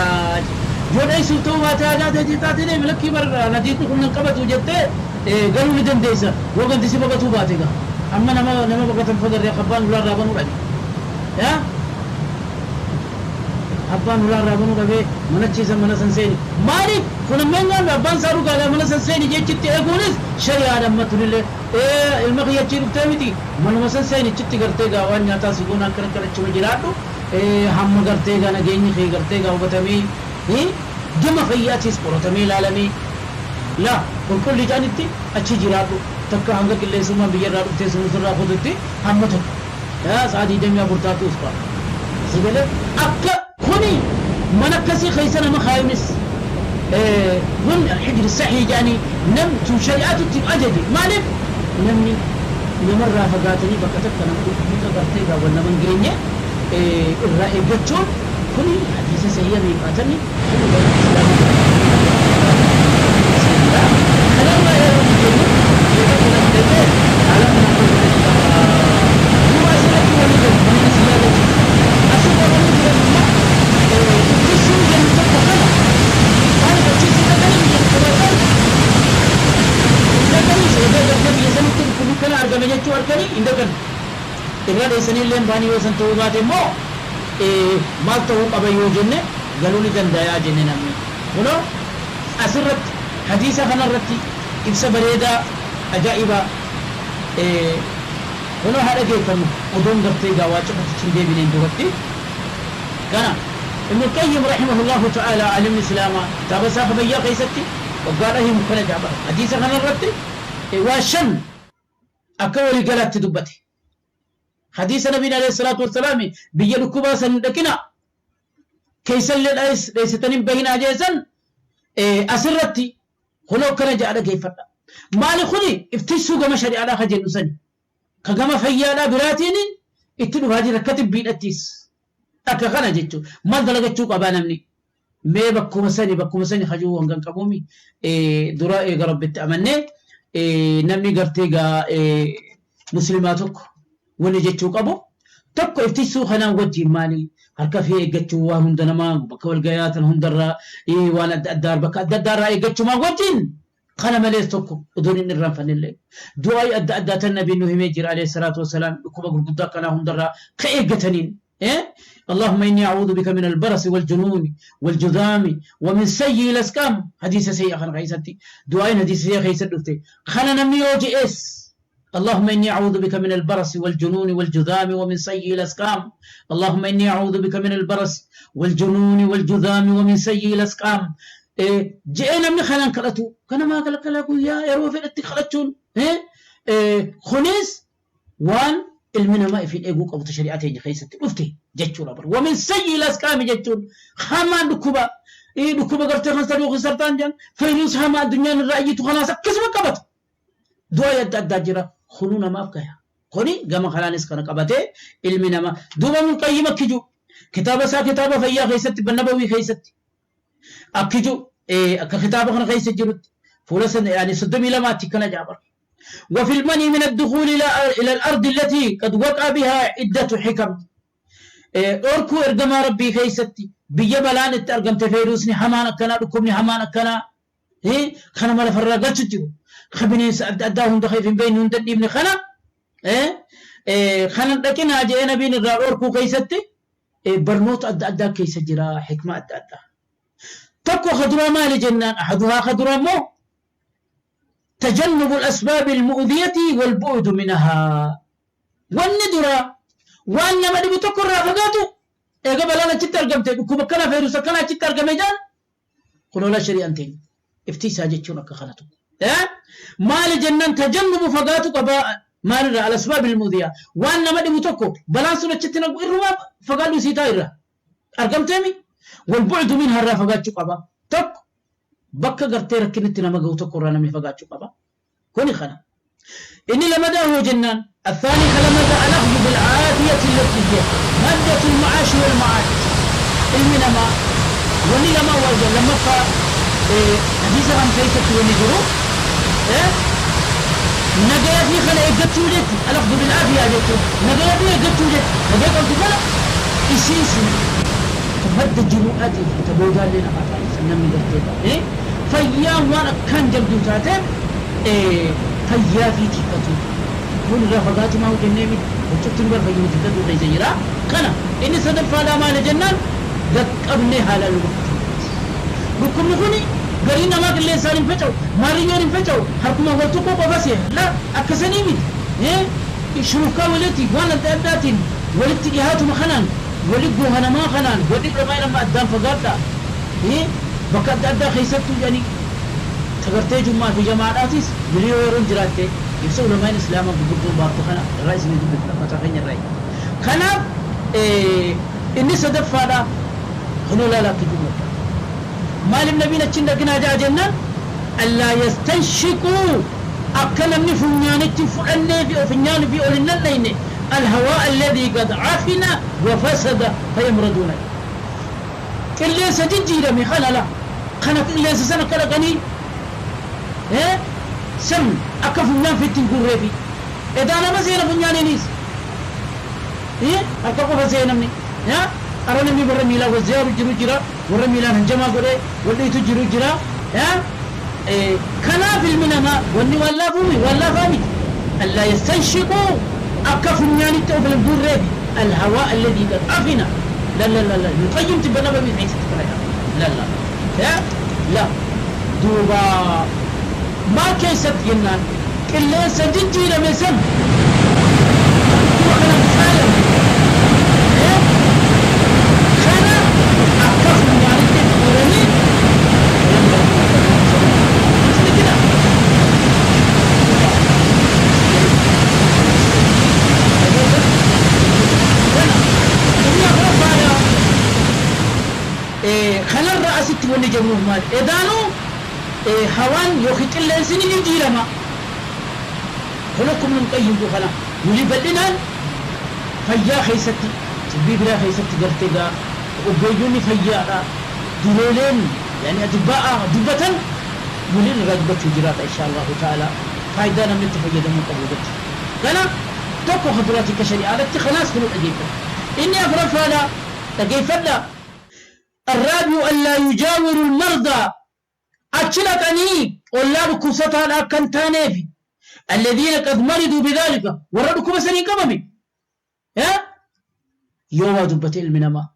Yoo dheessuuf ta'uu baate, haajaa ta'e taate, deemi, lakkii bar hadiisni kun nan qabatu jettee Galuu ni dandeessa yoo ganti si baqatuu baate egaa. Amma nama nama baqatan fagarree abbaan ulaa irraa banuu dhabe. Yaa abbaan ulaa irraa banuu dhabee manachiisa mana san seeni. Maaliif kun amma hin nyaannu abbaan isaa dhugaadha mana san seeni jechitti eeguunis shari'aadha amma tunillee. Ilma kiyya achii dhuftee miti manuma san seeni achitti gartee gaa waan nyaataa si goona akkana akkana achuma jiraadhu hamma gartee gaa nageenyi kee gartee gaa hubatamee gama fayyaatiis qoratamee ilaalamee laa qulqullii ta'anitti achi jiraadhu takka hanga qilleensummaan biyya irraa dhuftee sun ofirraa kututti hamma tokko sa'a 24 taatuus fa'a si galee akka kuni mana akkasii keessa nama kaayunis kun alhijri sahii jedhanii nam tun shari'aatu itti ajaje. Maaliif namni namarraa fagaatanii bakka takka nama dhukkubni gartee gaa wal nama hin geenye irraa eeggachuun kuni hadiisa sahiha meeqaatamni kuni waan islaama kanarraa yeroo jennu yeroo kana fudhatee haala kanaan hojjechuu qaba. Duuba asirratti wanni jiru wanni isin yaadachiisu asirra wanni jiran immoo ittisuu jennu tokko kana maaliif achitti dhaqanii biyya dhukkubatan dhaqanii egaa gartee biyya sanitti dhukkubni kana argame jechuu harkanii hin dhaqan irraa dheessanii illee baanii yoo san ta'uu baate immoo maal ta'uu qaba yoo jenne galuu ni danda'a jenne namni kunoo asirratti hadiisa kanarratti ibsa bareedaa ajaa'ibaa kunoo haa dhageeffannu odoon gartee gaa waa cufatichi hin deebineen duratti. Kana Ibn Qayyim rahimahullahu ta'ala alimni islaamaa kitaaba isaa fayyaa keessatti waggaadha himu kana jaabara hadiisa kanarratti waa shan akka walii galaatti dubbate. Hadiisa nabiin alayhi salaatu wassalaam biyya dhukkubaa san hin dhaqina keessallee dheessitanii bahinaa jeesan asirratti kunoo akkana ja'a dhageeffadha. Maali kuni iftisuu gama shari'aadhaa ka jennu sani ka gama fayyaadhaa biraatiin itti dhufaa jira akka xibbiidhattis akka kana jechuun maal dalagachuu qabaa namni mee bakkuma sani hajuu hangan qabuumi dura eega rabbitti amannee namni gartee gaa muslimaa tokko wani jechuu qabu tokko iftisuu kanaan wajjin maali harka fi eeggachuu waan hunda namaa bakka wal gayaatan hundarraa waan adda addaa bakka adda addaarraa eeggachumaa wajjin kana malees tokko odoon hin irraanfannillee du'aa adda addaa tan nabiin nu himee jira alayhi salaatu wassalaam dhukkuba gurguddaa akkanaa hundarraa ka eeggataniin. اللهم إني أعوذ بك من البرص والجنون والجذام ومن سيء الأسقام. حديث سيء خنا خيستي دعاء حديث سيء خيست دفتي خنا نمي يوجي إس اللهم إني أعوذ بك من البرص والجنون والجذام ومن سيء الأسقام. اللهم إني أعوذ بك من البرص والجنون والجذام ومن سيء الأسقام. جئنا من خلان كلتو كنا ما كلا كلا يا يرو في الاتخلتون خنيس وان المنا ما في الإيجوك أو تشريعات خيست أفتي جتشون أبر ومن سيء الأسقام جتشون خمان دكوبا إيه دكوبا قرت خمسة دوخ سرطان جان فيروس هما الدنيا الرأي تخلاص كسب كبت دعاء الدجرة خلونا ما أبكيها خني جمع خلانس كنا كبته المنا ما دوبا من قيمة كيجو كتابة سا كتابة فيا خيست بالنبوي خيست أكيجو إيه كتابة خنا خيست جرت فلسن يعني صدمي لما تكنا جابر. وفي المني من الدخول إلى الأرض التي قد وقع بها عدة حكم. أركو إرجما ربي خيستي بيجبلان الترجم تفيروسني حمانا كنا ركبني حمانا كنا إيه خنا مال فرقات شتيو خبني أداهم دخيفين بينهم تدي ابن خنا إيه خنا لكن أجينا بين الرار أركو خيستي إيه برنوت أدا أدا كيس جرا حكمة أدا أدا تكو خضرا ما لجنان أحدها خضرا مو تجنب الأسباب المؤذية والبعد منها والندرة وأن ما دبي تكر رافقاته إيه قبل أنا تترجم تكو بكنا فيروس كنا تترجم جان قلوا لا شري أنتين افتيسا جتشونك خلطو إيه ما لجنان تجنب فقاته قبا ما نرى الأسباب المؤذية وأن ما دبي تكو بلانسو تشتنا الروا فقالوا سيتايرة أرقمتمي والبعد منها الرافقات قبا تك بكا قرتي ركنتنا ما قوتك قرانا من فقاتشو قبا كوني خنا إني لمدى هو جنان الثاني خلمدى الأخذ بالعافية التي هي مادة المعاش والمعاد المنا ما وني لما وجه لما فا حديثة عن كيسة ونجرو نجايا في خلا إجتو جت الأخذ بالعافية جتو نجايا في إجتو جت نجايا قلت خلا إسيسي تمد الجروءات تبودا لنا ما تعرف سنة من قرتي فيا وانا كان جبدو تاتين Fayyaa fi tiifatu kun irraa fagaatumaa jennee miti, huccuttiin bar fayyuma tiifatu keessa jira. Kana inni sadaffaadhaa maali jennaan, gaqqabnee haalaan nu bakka dhukkubni kun gariin namaa qilleensaan hin faca'u, maariyyoon hin faca'u, harkuma wal tuquu qofa se'a. La, akkasanii miti. Shurufkaa walitti waan adda addaatiin walitti dhihaatuma kanaan wali gohanamaa kanaan wali dhamaa nama addaan fagaadha. Bakka adda addaa keessattuu jedhanii tagartee jummaa fi jamaadhaatis miliyoo yeroon jiraatte ibsa ulamaan islaamaa gurguddoo baaftu kana irraa isinii dubbifna mataa keenya irraa. Kanaaf inni sadaffaadha kunoo laala akka jumladha. Maaliif nabiin achi hin dhaqinaa ja'a jennaan, allaa yastanshiquu, akka namni funyaanitti fudhannee fi funyaan fi ol hin nannayne, alhawaa alladhii qad afina wa fasada fayamraduuna, qilleensa jijjiirame kana la kana qilleensa sana akka dhaqanii san akka funyaan fitti hin guurreefi. Edaa nama seena funyaaniinis harka qofa seena namni. Qara namni warra miilaa wal ziyaaru jiru jira, warra miilaan hanjamaa godhee wal dhiitu jiru jira. Kanaaf ilmi namaa wanni waan laafuumi waan laafaa miti. Allaa yastanshiquu, akka funyaanitti of hin guurreefi, alhawaa alladhii qad afina. La la la la, Ibn Qayyim tibba nabawi keessatti kana jedha. La la la, duuba maal keessatti jennaan, qilleensa jijjiirame san dhukkuba kanan faalame kana akka funyaanitti guuranii. Jira kana inni afuraffaadha. Kanarra asitti wanni jennuuf maali? Edaanuu hawaan yookiin qilleensi ni jijjiirama. Kun akkuma Ibn Qayyim kana walii bal'inaan fayyaa keessatti xibbii biraa keessatti gartee gaa ogeeyyonni fayyaadha dureeleen yani atibbaa'a dubbatan waliin irraa dubbachuu jiraata insha Allahu ta'ala, faayidaa namni itti fayyadamuu qabu irratti. Kana tokko ka duraati ka shari'aadhatti kanaas kunu dhageeffadha. Inni afuraffaadha dhageeffadha. الرابع ألا يجاوروا المرضى، achi dhaqanii ollaa dhukkubsataadha akka hin taaneef, الذين قد مرضوا بذلك، warra dhukkuba saniin qabame. Yoo waa dubbate ilmi namaa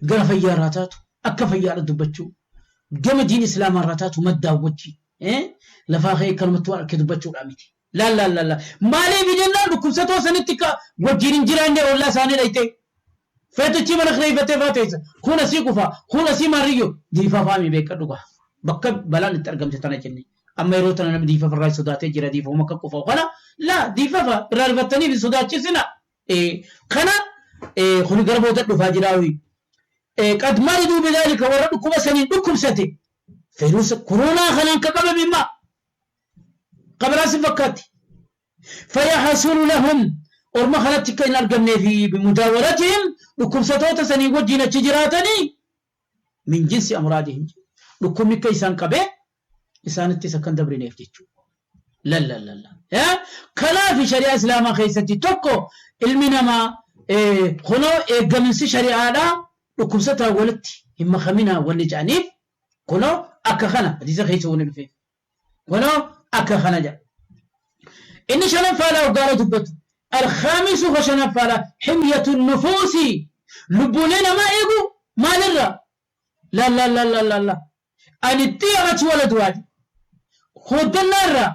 gara fayyaa irraa taatu akka fayyaadha dubbachuu, gama diin islaamaa irraa taatu maddaa wajji lafaa ka'ee kanumatti waan akka dubbachuudha miti. Laal laal laal, maaliif jennaan, dhukkubsatoo sanitti wajjin hin jiraanne, ollaa isaanii dhayxee feetuchi mana kireeffattee faa teessa, kun asii kufa, kun asii maarriyyo diifaa faami beekadhu gaa bakka balaan itti argamte tana jenne. Amma yeroo tana namni diifa irraa sodaatee jira, diifama akka kufa kana laa diifafa irraa rifattaniif hin sodaachisina. Kana kuni gara booda dhufaa jiraawi. قد مرضوا بذلك، warra dhukkuba saniin dhukkubsate, feeruusa koronaa kanaan ka qabame imma qabaraas hin fakkaatti. فيحصل لهم، orma kanatti akka hin argamnee fi بمجاورتهم، dhukkubsatoota sanii wajjin achi jiraatanii، من جنس أمراضهم، dhukkubni akka isaan qabee isaanittis akka hin dabrineef jechuudha. La la la la. Kanaaf shari'aa islaamaa keessatti tokko ilmi namaa kunoo eeggaminsi shari'aadhaa dhukkubsataa walitti hin makaminaa wanni jedhaniif kunoo akka kana hadiisa keessa wanni dhufeef kunoo akka kana jedha. Inni shanaffaadhaa hoggaara dubbatu. الخامس فشنفالا حمية النفوس، lubbuulee namaa eegu maalirra? La la la la la la, عن الطيرة والعدوى, hooddannaarra,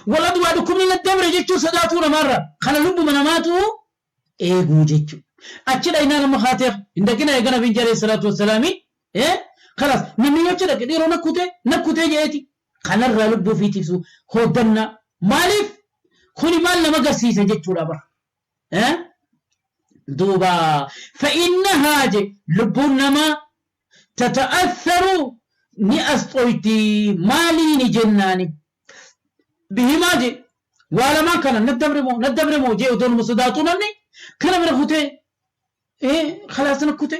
والعدوى, dhukkubni na dabre jechuu sodaatuu namaarra. Kana lubbuma namaatu eeguu jechuu. Achi dhaynaa nama kaateef hin dhaqina eega nabiin عليه الصلاة والسلام. خلاص, namni yoo achi dhaqe dhiiroo nakkutee nakkutee jeeti kanarraa lubbuu fi tiksu hooddannaa. Maaliif kuni maal nama agarsiisa jechuudha bara. Duuba فإنها je lubbuun namaa تتأثر, ni asxoyti. Maaliini jennaani, بهما je waa lamaan kana, na dabre moo na dabre moo jee otoo nama sodaatu namni kana bira kutee خلاص na kute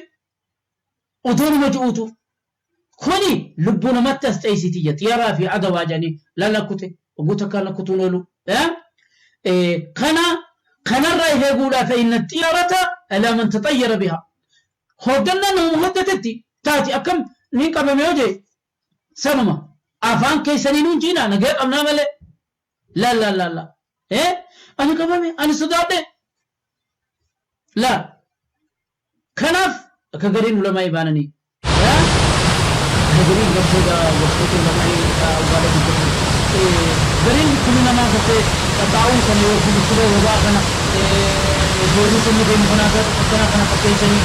odoo nama ji'uutu kuni lubbuu namatti as xeessitiyya. طيرة fi عدوى jedhanii lalla kute oguu takkaa na kutuun oolu kana kanarraa if eeguudhaa. فإن الطيرة على من تطير بها, hoddannaan nama hoddatetti taati. Akkam niin qabame yoo jee sanuma Afaan keessanii nuun jiinaa nagaa qabnaa malee. La la la la. Ani qabame, ani sodaadhe. La. Kanaaf akka gariin ulamaa'ii baananii. Akka gariin gartee gorsoota ulamaa'ii ugaadha dubbatan. Gariin dhukkubni namaa gartee xaxaa'uun kana yookiin dhukkuba wabaa kana deebii inni deemu kanaa akkanaa kana fakkeessanii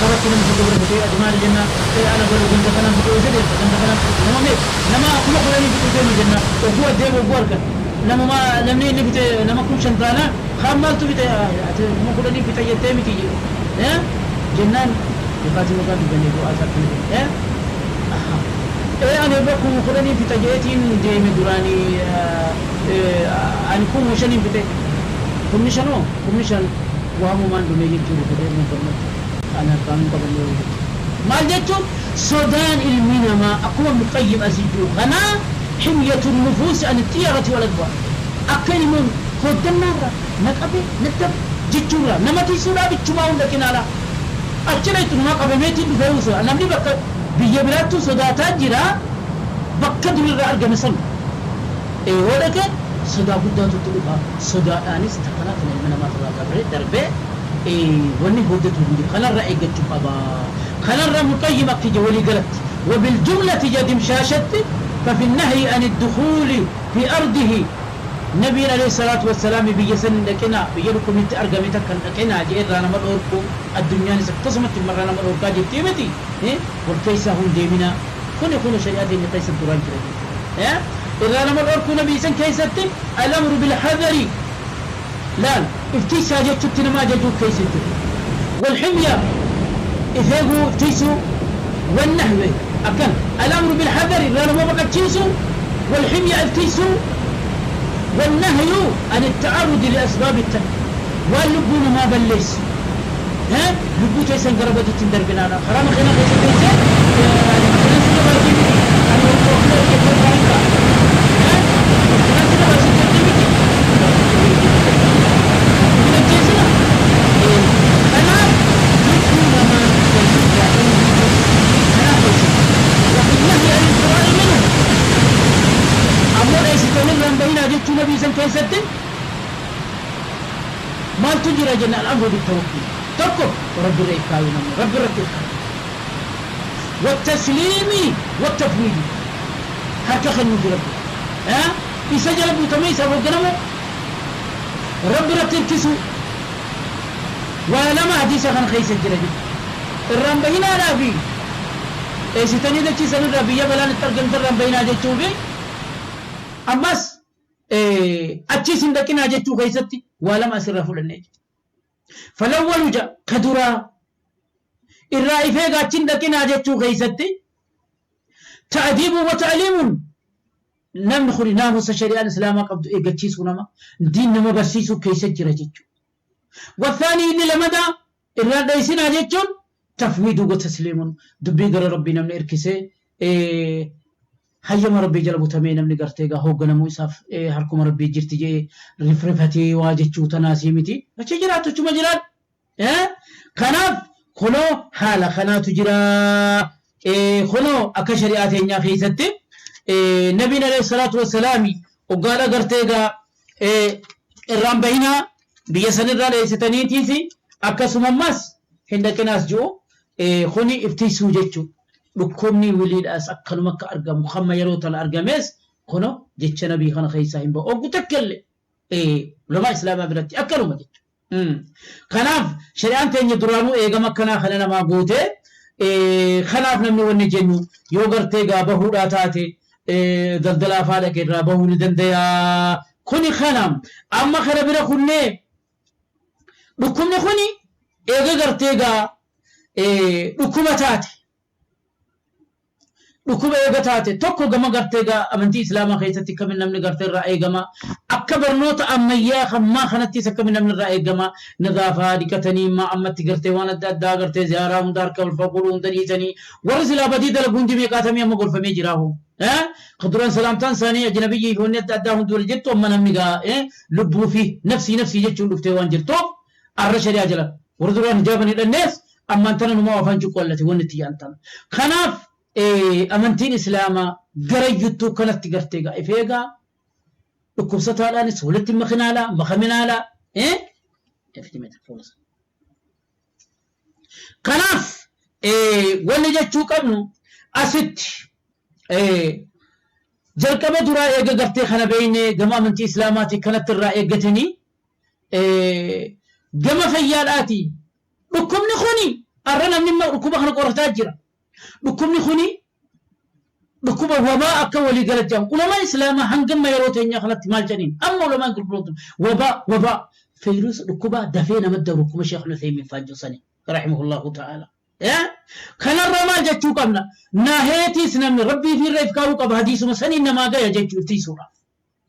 karatti namni tokko bira fitee, ati maali jennaan, ana balu ganda kanaan fixuu isa deemta, ganda kanaan fixuu nama meeqa, nama 10,000 fixuu deema jennaan, oguu addeemu oguu argan namuma namni inni fixe nama 5,000 taanaan, kaan maaltu fixe, ati 10,000 fixa jettee miti jedhe jennaan, yookaas maqaa dubbannee bu'aa isaa akkana jedhe. Ani irra 10,000 fixa jeetiin deeme, duraanii ani 5,000 fixe, 5,000 hoo, 5,000 waamumaan dhumee jechuu rifatee gammachuu ani harkaan hin qabanne yoo jechuudha. Maal jechuun, sodaan ilmi namaa akkuma Ibnu Qayyim asii jiru kanaa, حمية النفوس عن الطيرة والعدوى, akka ilmoon hooddannaarraa na qabee na dab jechuurraa nama tiisuudhaaf ichumaa hunda qinaala achina itti numaa qabameetiin dhufee. Namni bakka biyya biraattuu sodaataa jira. Bakka durirraa argame san yoo dhaqe sodaa guddaatu itti dhufa. Sodaadhaanis takkanaa kana ilma namaa irraa dabree darbee wanni hojjetu hin jiru. Kanarraa eeggachuu qaba. Kanarraa Ibnu Qayyim akki je, walii galatti, وبالجملة جدمشاشت، ففي النهي عن الدخول في أرضه, نبي عليه الصلاة والسلام biyya san dhaqina, biyya dhukkubnitti argame takkan dhaqina jee irraa nama dhoorku, addunyaanis akkasumatti marraa nama dhoorkaa jirtii miti, wal keessaa hun deemina. Kuni kun shari'aa teenya keessa duraan jira jechuudha. Irraa nama dhoorkuu nabii san keessatti الأمر بالحذر, laal, iftiisaa jechutti nama ajajuu keessa jiru, والحمية, ifeeguu, iftiisuu, والنهي أكن الأمر بالحذر irraa nama baqachiisu, والحمية, iftiisuu, والنهي عن التعرض لأسباب التلف, waan lubbuu namaa balleessu, lubbuu teessan gara badiitti hin darbinaadha. Karaa makiinaa keessa teessee, ani makiinaa sirra baasii miti, ani makiinaa hojjetee gaarii ta'a, makiinaa sirra baasii jettee miti, hin ajjeesina. Kanaaf lubbuu namaa kanaaf keessa وفي النهي عن الفرار منه, ammoo dheessitanii irraan bahinaa jechuu nabii san keessatti maaltu jira jenna? الأمر بالتوكل, tokko rabbi irra ifkaayu, namni rabbi irratti ifkaayu, والتسليم والتفويض, harka kennuufi rabbi isa jala buutamee isaaf hoogganamu, rabbi irratti hirkisu, waa lama hadiisa kana keessa jira jechuudha. Irraan bahinaadhaa fi dheessitanii dachiisan irraa, biyya balaan itti argamte irraan bahinaa jechuu fi ammas achiis hin dhaqinaa jechuu keessatti waa lama asirraa fudhannee jira. فالأول ja ka duraa, irraa ifee achiin dhaqinaa jechuu keessatti, تأديب وتعليم, namni kun naamusa shari'aan islaamaa qabdu eeggachiisuu, nama diin nama barsiisuu keessa jira jechuudha. والثاني, inni lamadaa, irraan dheessinaa jechuun, تفويض وتسليم, dubbii gara rabbii namni hirkisee, hayyama rabbii jala butamee, namni gartee gaa hoogganamuu isaaf harkuma rabbii jirti jee rifrifatee waa jechuu tanaasii miti, achi jiraatu achuma jiraatu. Kanaaf kunoo haala kanaatu jira. Kunoo akka shari'aa teenyaa keessatti nabiin عليه الصلاة والسلام hoggaadha gartee gaa irraan bahinaa, biyya sanirraa dheessitaniitiisi, akkasuma ammas hin dhaqinaas ji'u, kuni iftiisuu jechuu. Dhukkubni wiliidhaas akkanuma akka argamu hamma yeroo tana argamees, kuno jecha nabii kana keessaa hin ba'u oggu takkallee ulamaa islaamaa biratti akkanuma jechuudha. Kanaaf shari'aan teenya duraanuu eegama akkanaa kana namaa gootee. Kanaaf namni wanni jennu, yoo gartee gaa bahuudhaa taate, daldalaa faa dhaqe irraa bahuu ni danda'a. Kuni kana amma kana bira kunnee, dhukkubni kuni eega gartee gaa dhukkuba taate, dhukkuba eega taate, tokko gama gartee gaa amantii islaamaa keessatti akkamin namni gartee irraa eegama, akka barnoota ammayyaa hammaa kanattis akkamin namni irraa eegama, nadaafaa, dhiqatanii, maa ammatti gartee waan adda addaa, gartee ziyaaraa hunda, harka wal fuudhuu hunda dhiisanii, warri silaa badii dalagu hundi meeqaatamii amma gorfamee jiraahu. Ka duraan salaamtaan isaanii ajnabiyyii fi wanni adda addaa hundi wal jirtu, amma namni gaa lubbuu fi nafsii nafsii jechuun dhuftee waan jirtuuf, arra shari'aa jala warri duraan hijaaban hidhannees ammaan tana numaa afaan cuqqollate wanni itti yaantan. Kanaaf Amantiin islaamaa gara iyyuttuu kanatti gartee gaa if eegaa dhukkubsataadhaanis walitti makinaalaa makaminaalaa. Kanaaf wanni jechuu qabnu asitti jalqaba duraa eega gartee kana beeynee gama amantii islaamaatii kanatti irraa eeggatanii gama fayyaadhaati. Dhukkubni kuni arra namni dhukkuba kana qorataa jira. Dhukkubni kuni dhukkuba wabaa akka walii gala jedhamu. Ulamaan islaamaa hangamma yeroo teenyaa kanatti maal jedhaniin amma ulamaan gurgurootu wabaa wabaa feeruus dhukkuba dafee nama dabru kuma Sheekh Uthaymin faan sani rahimahullahu ta'ala. Kanarraa maal jechuu qabna? Naheetiis namni rabbii fi irra if kaa'uu qaba, hadiisuma saniin namaa gaya jechuu iftiisuudhaaf.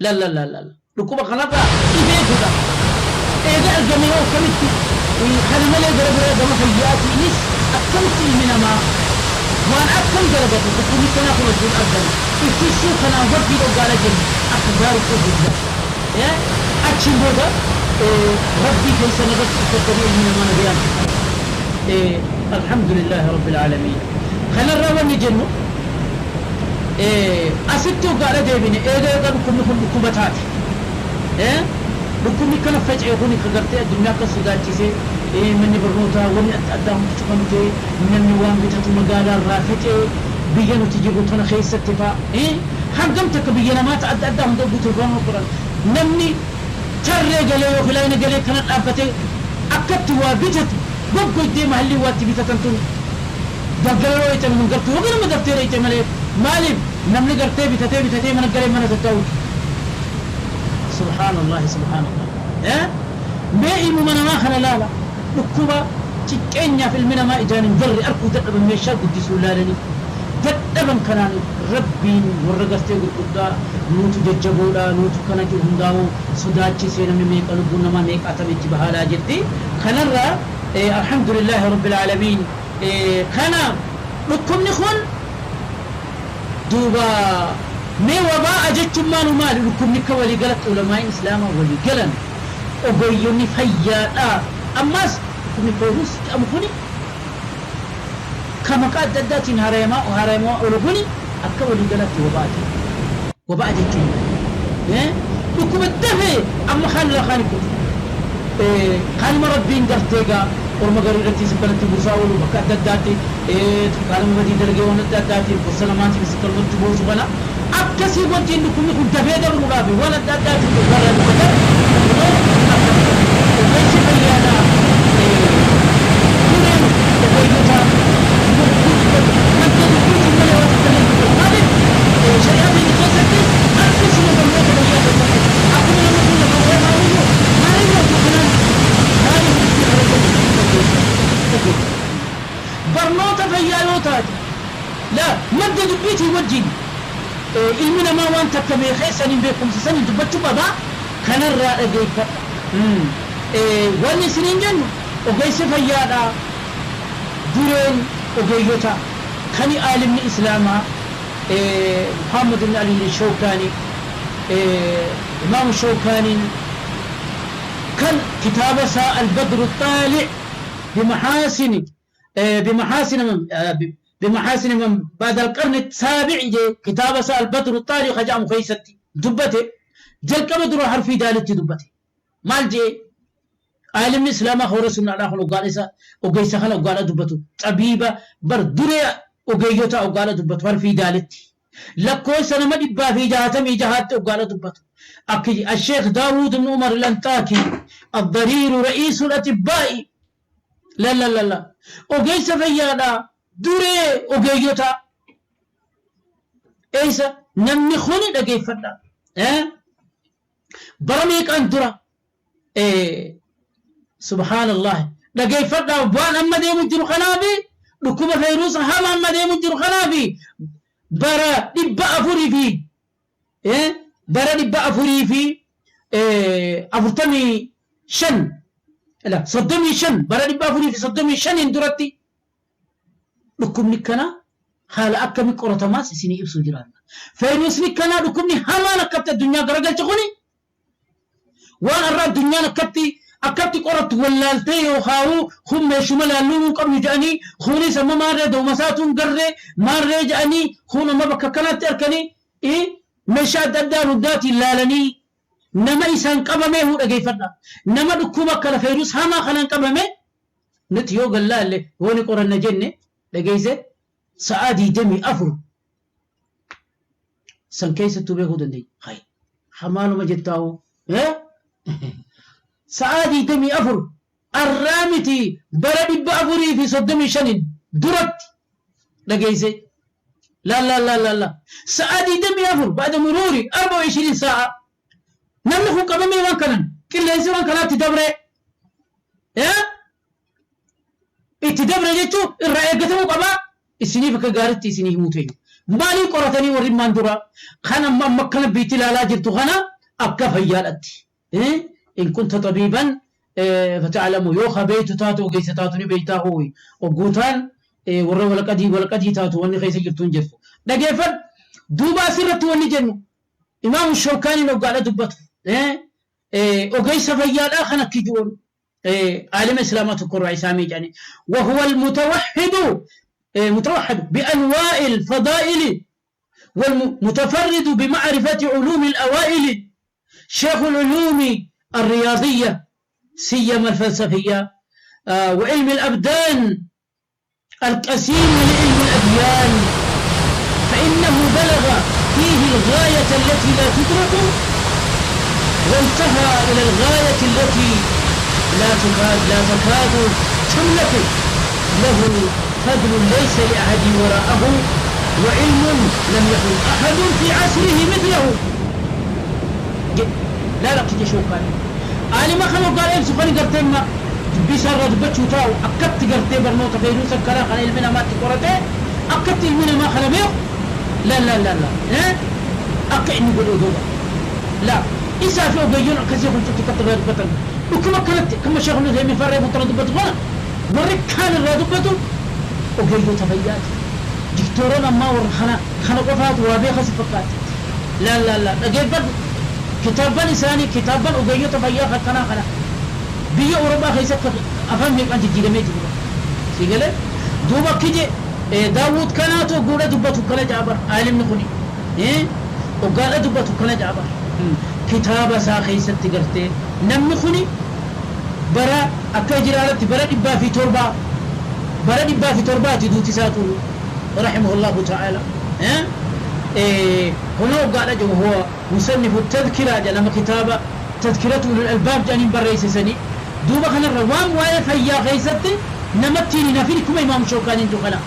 La la la la dhukkuba kanarraa if eeguudhaaf. Eega argame hoo akkamitti kana malee gara biraa gama fayyaatiinis akkamitti ilmi namaa waan akkam dalagatu dhukkubni kanaa kun wajjin argame ittisuu kanaan wajjin dhoggaadha jennu akka gaariitti of eeggadha. Achiin booda rabbii keessan irratti irkattanii ilmi namaa nagayaan fixata. Alhamdulillahi rabbil aalamiin. Kanarraa wanni jennu asitti hoggaadha deebine eega eega dhukkubni kun dhukkuba taate. Dhukkubni kana faca'e kun ka gartee addunyaa akka sodaachisee manni barnootaa wanni adda addaa hundi cufamtee namni waan bitatu magaalaa irraa fixee biyya nuti jirru tana keessatti fa'a hangam takka biyya namaata adda addaa hunda guutuu turan namni tarree galee yookiin laayina galee kana dhaabbatee akkatti waa bitatu goggoydee mahallii waa itti bitatan tun galgala yoo ite nama gartuu yoo ganama daftee reeyte malee maaliif namni gartee bitatee bitatee mana galee mana tattaa'u. Subhaanallahi, subhaanallah. Mee ilmuma namaa kana laala, dhukkuba xiqqeenyaaf ilmi namaa ijaan hin garre arkuu dadhaban meeshaa guddisuu laalanii dadhaban. Kanaan rabbiin warra gartee gurguddaa nuutu jajjaboodha nuutu kana jiru hundaa'uu sodaachisee namni meeqa lubbuun namaa meeqaatame itti bahaalaa jirti. Kanarraa alhamdulillahi rabbil aalamiin. Kana dhukkubni kun duuba mee wabaa'a jechuun maalu maali? Dhukkubni akka walii galatti ulamaa'in islaamaa walii galan ogeeyyonni fayyaadha. Ammas dhukkubni feerus jedhamu kuni ka maqaa adda addaatiin haarayamaa haarayamaa oolu kuni akka walii galatti wabaa'a jedhama. Wabaa'a jechuun dhukkuba dafee amma kaan irraa kaan kutu kanuma rabbiin gartee gaa orma garii irratti kanatti buusaa oolu bakka adda addaatti kanuma badii dalagee waan adda addaatiin gosa namaatiif kanumatti buusu kana akkasii wajjin dhukkubni kun dafee dabruudhaaf waan adda addaatiin warra dubbatan ogeessi fayyaadhaa dureen ogeeyyota madda dubbiitiin malee waan takka illee dubbatu. Maaliif shari'aa keenya keessatti akkasuma barnoota fayyaa keessatti akkuma namni kun lafa bu'ee maaliyyuu maaliyyuu akkuma kanaan maaliif dubbii barnoota fayyaa yoo taate la madda dubbiitiin wajjin ilmi namaa waan takka beekee saniin beekumsa saniin dubbachuu qaba. Kanarraa dhageeffadha. Wanni isiniin jennu ogeessi fayyaadhaa dureen ogeeyyota kani aalimni islaamaa Muhammad ibn Ali Shawkaani, Imaam Shawkaaniin kan kitaaba isaa Al-Badru Xaali' bimahaasini بمحاسن من بمحاسن من بعد القرن السابع كتاب سأل البدر الطالع خجام خيستي دبته جل كما درو حرفي دالتي دبته مال جي عالم الإسلام خور سنة الله خلو قال إسا وقيس خلو قال دبته طبيبة بر دري وقيوتا وقال دبته حرفي دالتي لكو سنة ما دبا في جهاتم جهات وقال دبته أكي الشيخ داوود بن عمر الأنطاكي الضرير رئيس الأطباء. لا لا لا لا ogeessa fayyaadha duree ogeeyyota eessa namni kuni dhageeffadha. Bara meeqaan dura, subhaanallah, dhageeffadha waan amma deemu jiru kanaafi dhukkuba fayruusa hama amma deemu jiru kanaafi bara 400 fi bara 445 la 35 bara 435 duratti dhukkubni kana haala akkamii qoratamaas isinii ibsuu jiraanna. Fayruusni kana dhukkubni hamaan akkatti addunyaa garagalche kuni waan har'a addunyaan akkatti Akkatti qorattu wallaaltee yookaan kun meeshuma laalluu hin qabnu jedhanii kunis amma maarree doomasaatuun garree maarree jedhanii kun amma bakka kanatti arganii meeshaa adda addaa hundaatiin laalanii nama isaan qabamee huu dhageeffadha. Nama dhukkuba akka lafeerus hamaa kanaan qabame nuti yoo gallaalle yoo ni qoranna jenne dhageesse sa'aa 24 san keessattuu beekuu dandeenya. Hayi hamaaluma jettaa'u sa'aa 24 arraa miti bara 435 duratti dhageesse. لا لا لا لا لا ساعة 24 بعد مرور 24 ساعة نملك قبل وان كان كل إنسان كان تدبره اتدبره جتو الرأي قتمو قبا السنين فكجارتي سنين موتين مالي قرتني ورد ماندورا خنا ما مكان بيتي لا لا جرتو خنا أبقى فيالتي إن كنت طبيبا فتعلم يوخا بيت تاتو جيس تاتو بيتا هوي وقوتان ورا ولقدي ولقدي تاتو وني خيس جرتون جرتو دقيفر دوبا سرت وني جنو إمام الشوكاني لو قال دبته وجيس فيال آخر كيجون عالم إسلامات القرآن سامي يعني وهو المتوحد متوحد بأنواع الفضائل والمتفرد بمعرفة علوم الأوائل شيخ العلوم الرياضية سيما الفلسفية وعلم الأبدان القسيم لعلم الأديان فإنه بلغ فيه الغاية التي لا تدرك وانتهى إلى الغاية التي لا تكاد تملك. له فضل ليس لأحد وراءه وعلم لم يكن أحد في عصره مثله. لا لا تجي شوكاني أنا ما خلو قال إمس خلي قرتين ما بيسر رتبتشو تاو أكدت قرتين برنوطة فيروس الكرا خلي المنا ما تقرته أكدت المنا ما خلا بيه. لا لا لا لا أكأني قولوا دوبا لا إذا في أبيون كثير كنت تكتب رتبتن وكما كانت كما شيخ ابن تيمية فرق رتبته غلا مرة كان الرتبته وقيلوا تفيات دكتورنا ما ور خنا خنا قفات وابي خس فقات. لا لا لا أجيب كتابا لساني كتابا وقيلوا تفيات خنا خنا بيا أوروبا خيسك أفهم هيك أنت جيل ميت سيقله دوبا كذي داوود كاناتو قوله دوبا تكلا جابر عالم نخوني وقال دوبا تكلا جابر كتابا ساخيست تقرتي نمخوني برا أكجرالت برا إبا في تربة برا إبا في تربة تدوتي ساتو رحمه الله تعالى. هنا قال هو مصنف التذكرة لما كتابة تذكرته للألباب جانين برئيس سني دوبا خنا الروام واي فيا غيستي نمتيني نفيلكم إمام شوكاني دخلا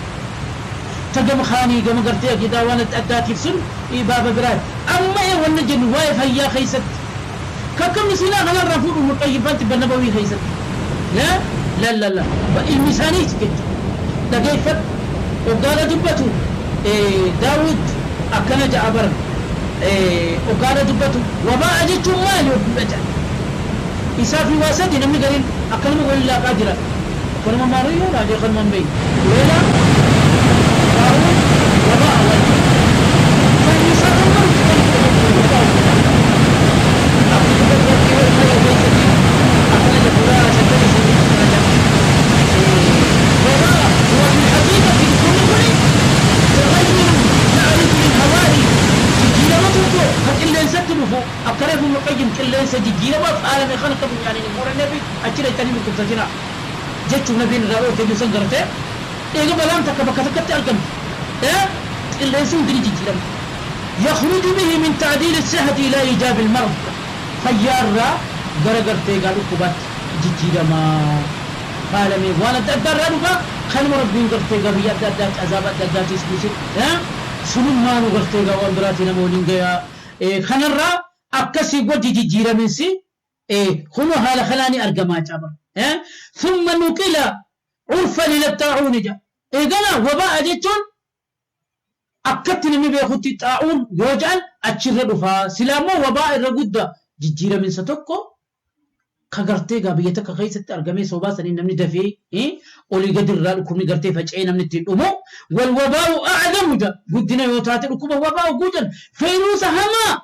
تقم خاني قم قرتي كده وانا تأداتي في سن إيه بابا براد أما إيه ونجن واي فيا خيست كم سنة غلا الرفوع المطيبات بالنبوي خيست لا لا لا لا المثانيت كده دقيفت وقال دبته داود أكن جابر وقال دبته وما أجدت مالي وبمجا إسافي واسدي نمي قرين أكلم ولا قادرة أكلم ماريو راجع خدمان بي ولا قارون وما أول فإسافي جت نبي الرأو في جسم قرته إيه بلام تكبكتك تألقم اللي يسون دري جيلم يخرج به من تعديل الصحة إلى إيجاب المرض خيار قرقرته قالوا كبات جيلما قال مي وانا تقدر ربا خل مربين قرته قبيا دادات عذابات دادات اسمه ها سنن ما نقرته قوان براتنا مولين قيا خنرا أكسي وجه جيلمنسي خنو هذا خلاني أرقما جابر ثم نقل عرفا إلى الطاعون جا إذن وباء جتون أكدت نمي بيخوتي الطاعون يوجعل أتشرد فا سلامو وباء الرقود جيجيرا من ستوكو كغرتي غابيتك خيست أرقمي صوبا سنين نمني دفي أولي قدر رالكم نقرتي فجعين نمني تلومو والوباء أعظم جا قدنا يوتاتي لكم وباء قوجا فيروس هما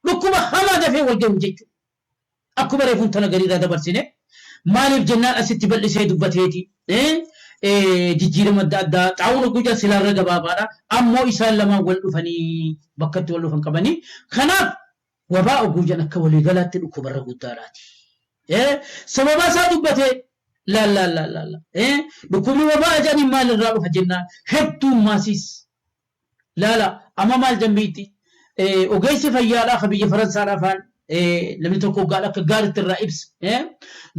لكم هما دفي والجو جيتو Akkuma reefuun tana gadiirraa dabarsine maaliif jennaan asitti bal'isee dubbateeti. Jijjiirama adda addaa xaa'uun oguu silaarra gabaabaadha. Ammoo isaan lamaan wal dhufanii bakkatti wal dhufan qabanii. Kanaaf wabaa oguu jedhan akka waliigalaatti dhukkubarra guddaadhaati. Sababa isaa dubbate laal laal laal laal. Dhukkubni wabaa jedhanii maalirraa dhufa jennaan hedduun maasiis. Laala amma maal jambiitti ogeessi fayyaadhaa ka biyya Faransaadhaa afaan namni tokko gaadha akka gaariitti irraa ibsa.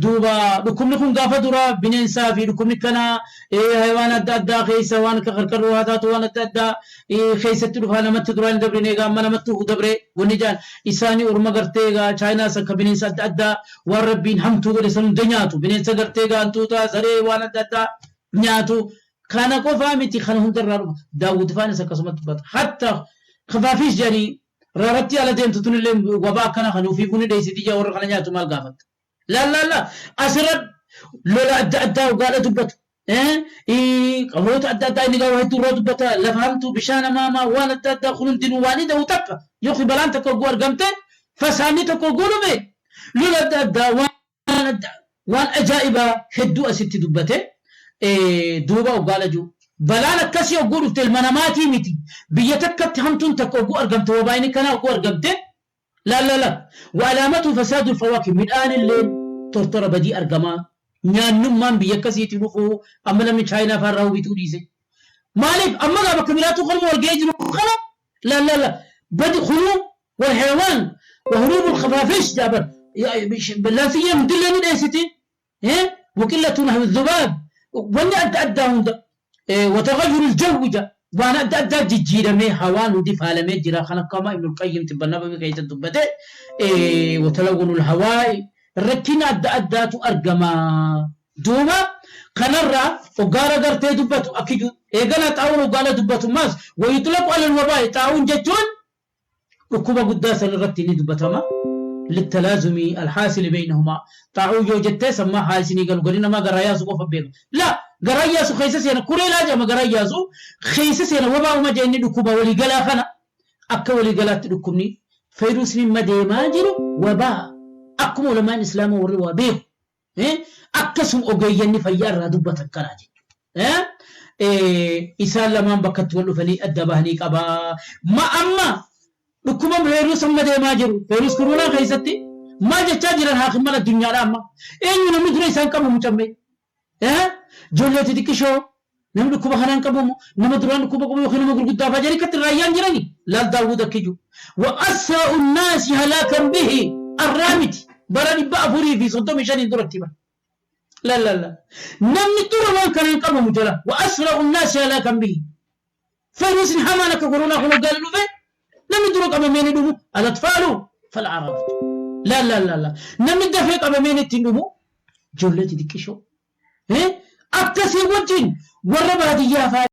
Duuba dhukkubni kun gaafa dura bineensaa fi dhukkubni kana haywaan adda addaa keessa waan akka qarqarroo haa taatu waan adda addaa keessatti dhufaa namatti duraan hin dabrine egaa amma namatti dabre wanni jaan isaanii orma gartee egaa Chaayinaas akka bineensa adda addaa waan rabbiin hamtuu godhe san hunda nyaatu bineensa gartee egaa hantuutaa saree waan adda addaa nyaatu kana qofaa miti kana hundarraa dhufa Daawud faanis akkasumatti dubbata hatta kafaafiis jedhanii raaratti ala deemtu tunillee wabaa akkana kan ofii buni dheessiti ijaa warra kana nyaatu maal gaafatta laal laal laal asirra lola adda addaa ugaadha dubbatu qabroota adda addaa inni gaafa hedduu irraa dubbata lafa hamtuu bishaan hamaamaa waan adda addaa kun hundinuu waan ida'u takka yookiin balaan takka oguu argamte fasaanni tokko oguu dhufe lola adda addaa waan adda waan ajaa'ibaa hedduu asitti dubbate duuba oggaadha jiru. Balaan akkasii oguu dhufte ilma namaatii miti biyya takkatti hamtuun takka oguu argamte wabaayini kanaa oguu argamte laal laal laal waalaamatu fasaadul fawaaki midhaan illee tortora badii argamaa nyaannummaan biyya akkasiitti dhufuu amma namni Chaayinaa faarraa bituu dhiise. Maaliif amma gaa bakka biraatu kanuma wal ga'ee jiru kana laal laal laal badi kunuu والحيوان وهروب الخفافيش جابر بلانسية مدلة من ايستي وقلة نحو الذباب واني أدى أدى وتغير الجو جا وانا أدى أدى جيجيرة مي هوان ودي فالمي جرا خلق كما ابن القيم تبنى بكي تدبته وتلون الهواء ركنا أدى أدى تأرقما دوما كنرى وقارا قرتي دبتو أكيد إيقنا تعاون وقالا دبتو ماس ويطلق على الوباء تعاون جتون ركوبة قداسة للرتي ندبتما للتلازم الحاصل بينهما طاعو جو جتة سما حاسني قالوا قالنا ما قراياسو قف بينه لا قراياسو خيسة سينا كوري لا جما قراياسو خيسة سينا وبا وما جاني ركوبة ولي قلا خنا أكا ولي قلا تركبني فيروس من مدي ما جرو وبا أكم علماء الإسلام وروا بيه أكسم أجيني فيار ردبة الكراجي إسال لما بكت ولو فلي أدبهني كبا ما أما dhukkuba feerus amma deemaa jiru feerus koronaa keessatti maal jechaa jiran haakimman addunyaadha amma eenyu namni dura isaan qabamu camme ijoollee xixiqqishoo namni dhukkuba kanaan qabamu nama duraan dhukkuba qabu yookiin nama gurguddaa fa'aa jedhanii akkatti raayyaan jirani laal Daawud akki jiru wa asra'u nnaasi halaakan bihi arraa miti bara 435 duratti bara laal laal laal namni dura waan kanaan qabamu jala wa asra'u nnaasi halaakan bihi feerusni hamaan akka koronaa kun hoggaan dhufe namni dura qabamee ni dhumu al-atfaalu fal-a'raab la la la la namni dafee qabamee ni ittiin dhumu ijoollee xixiqqishoo akkasii wajjin warra baadiyyaa fa'aa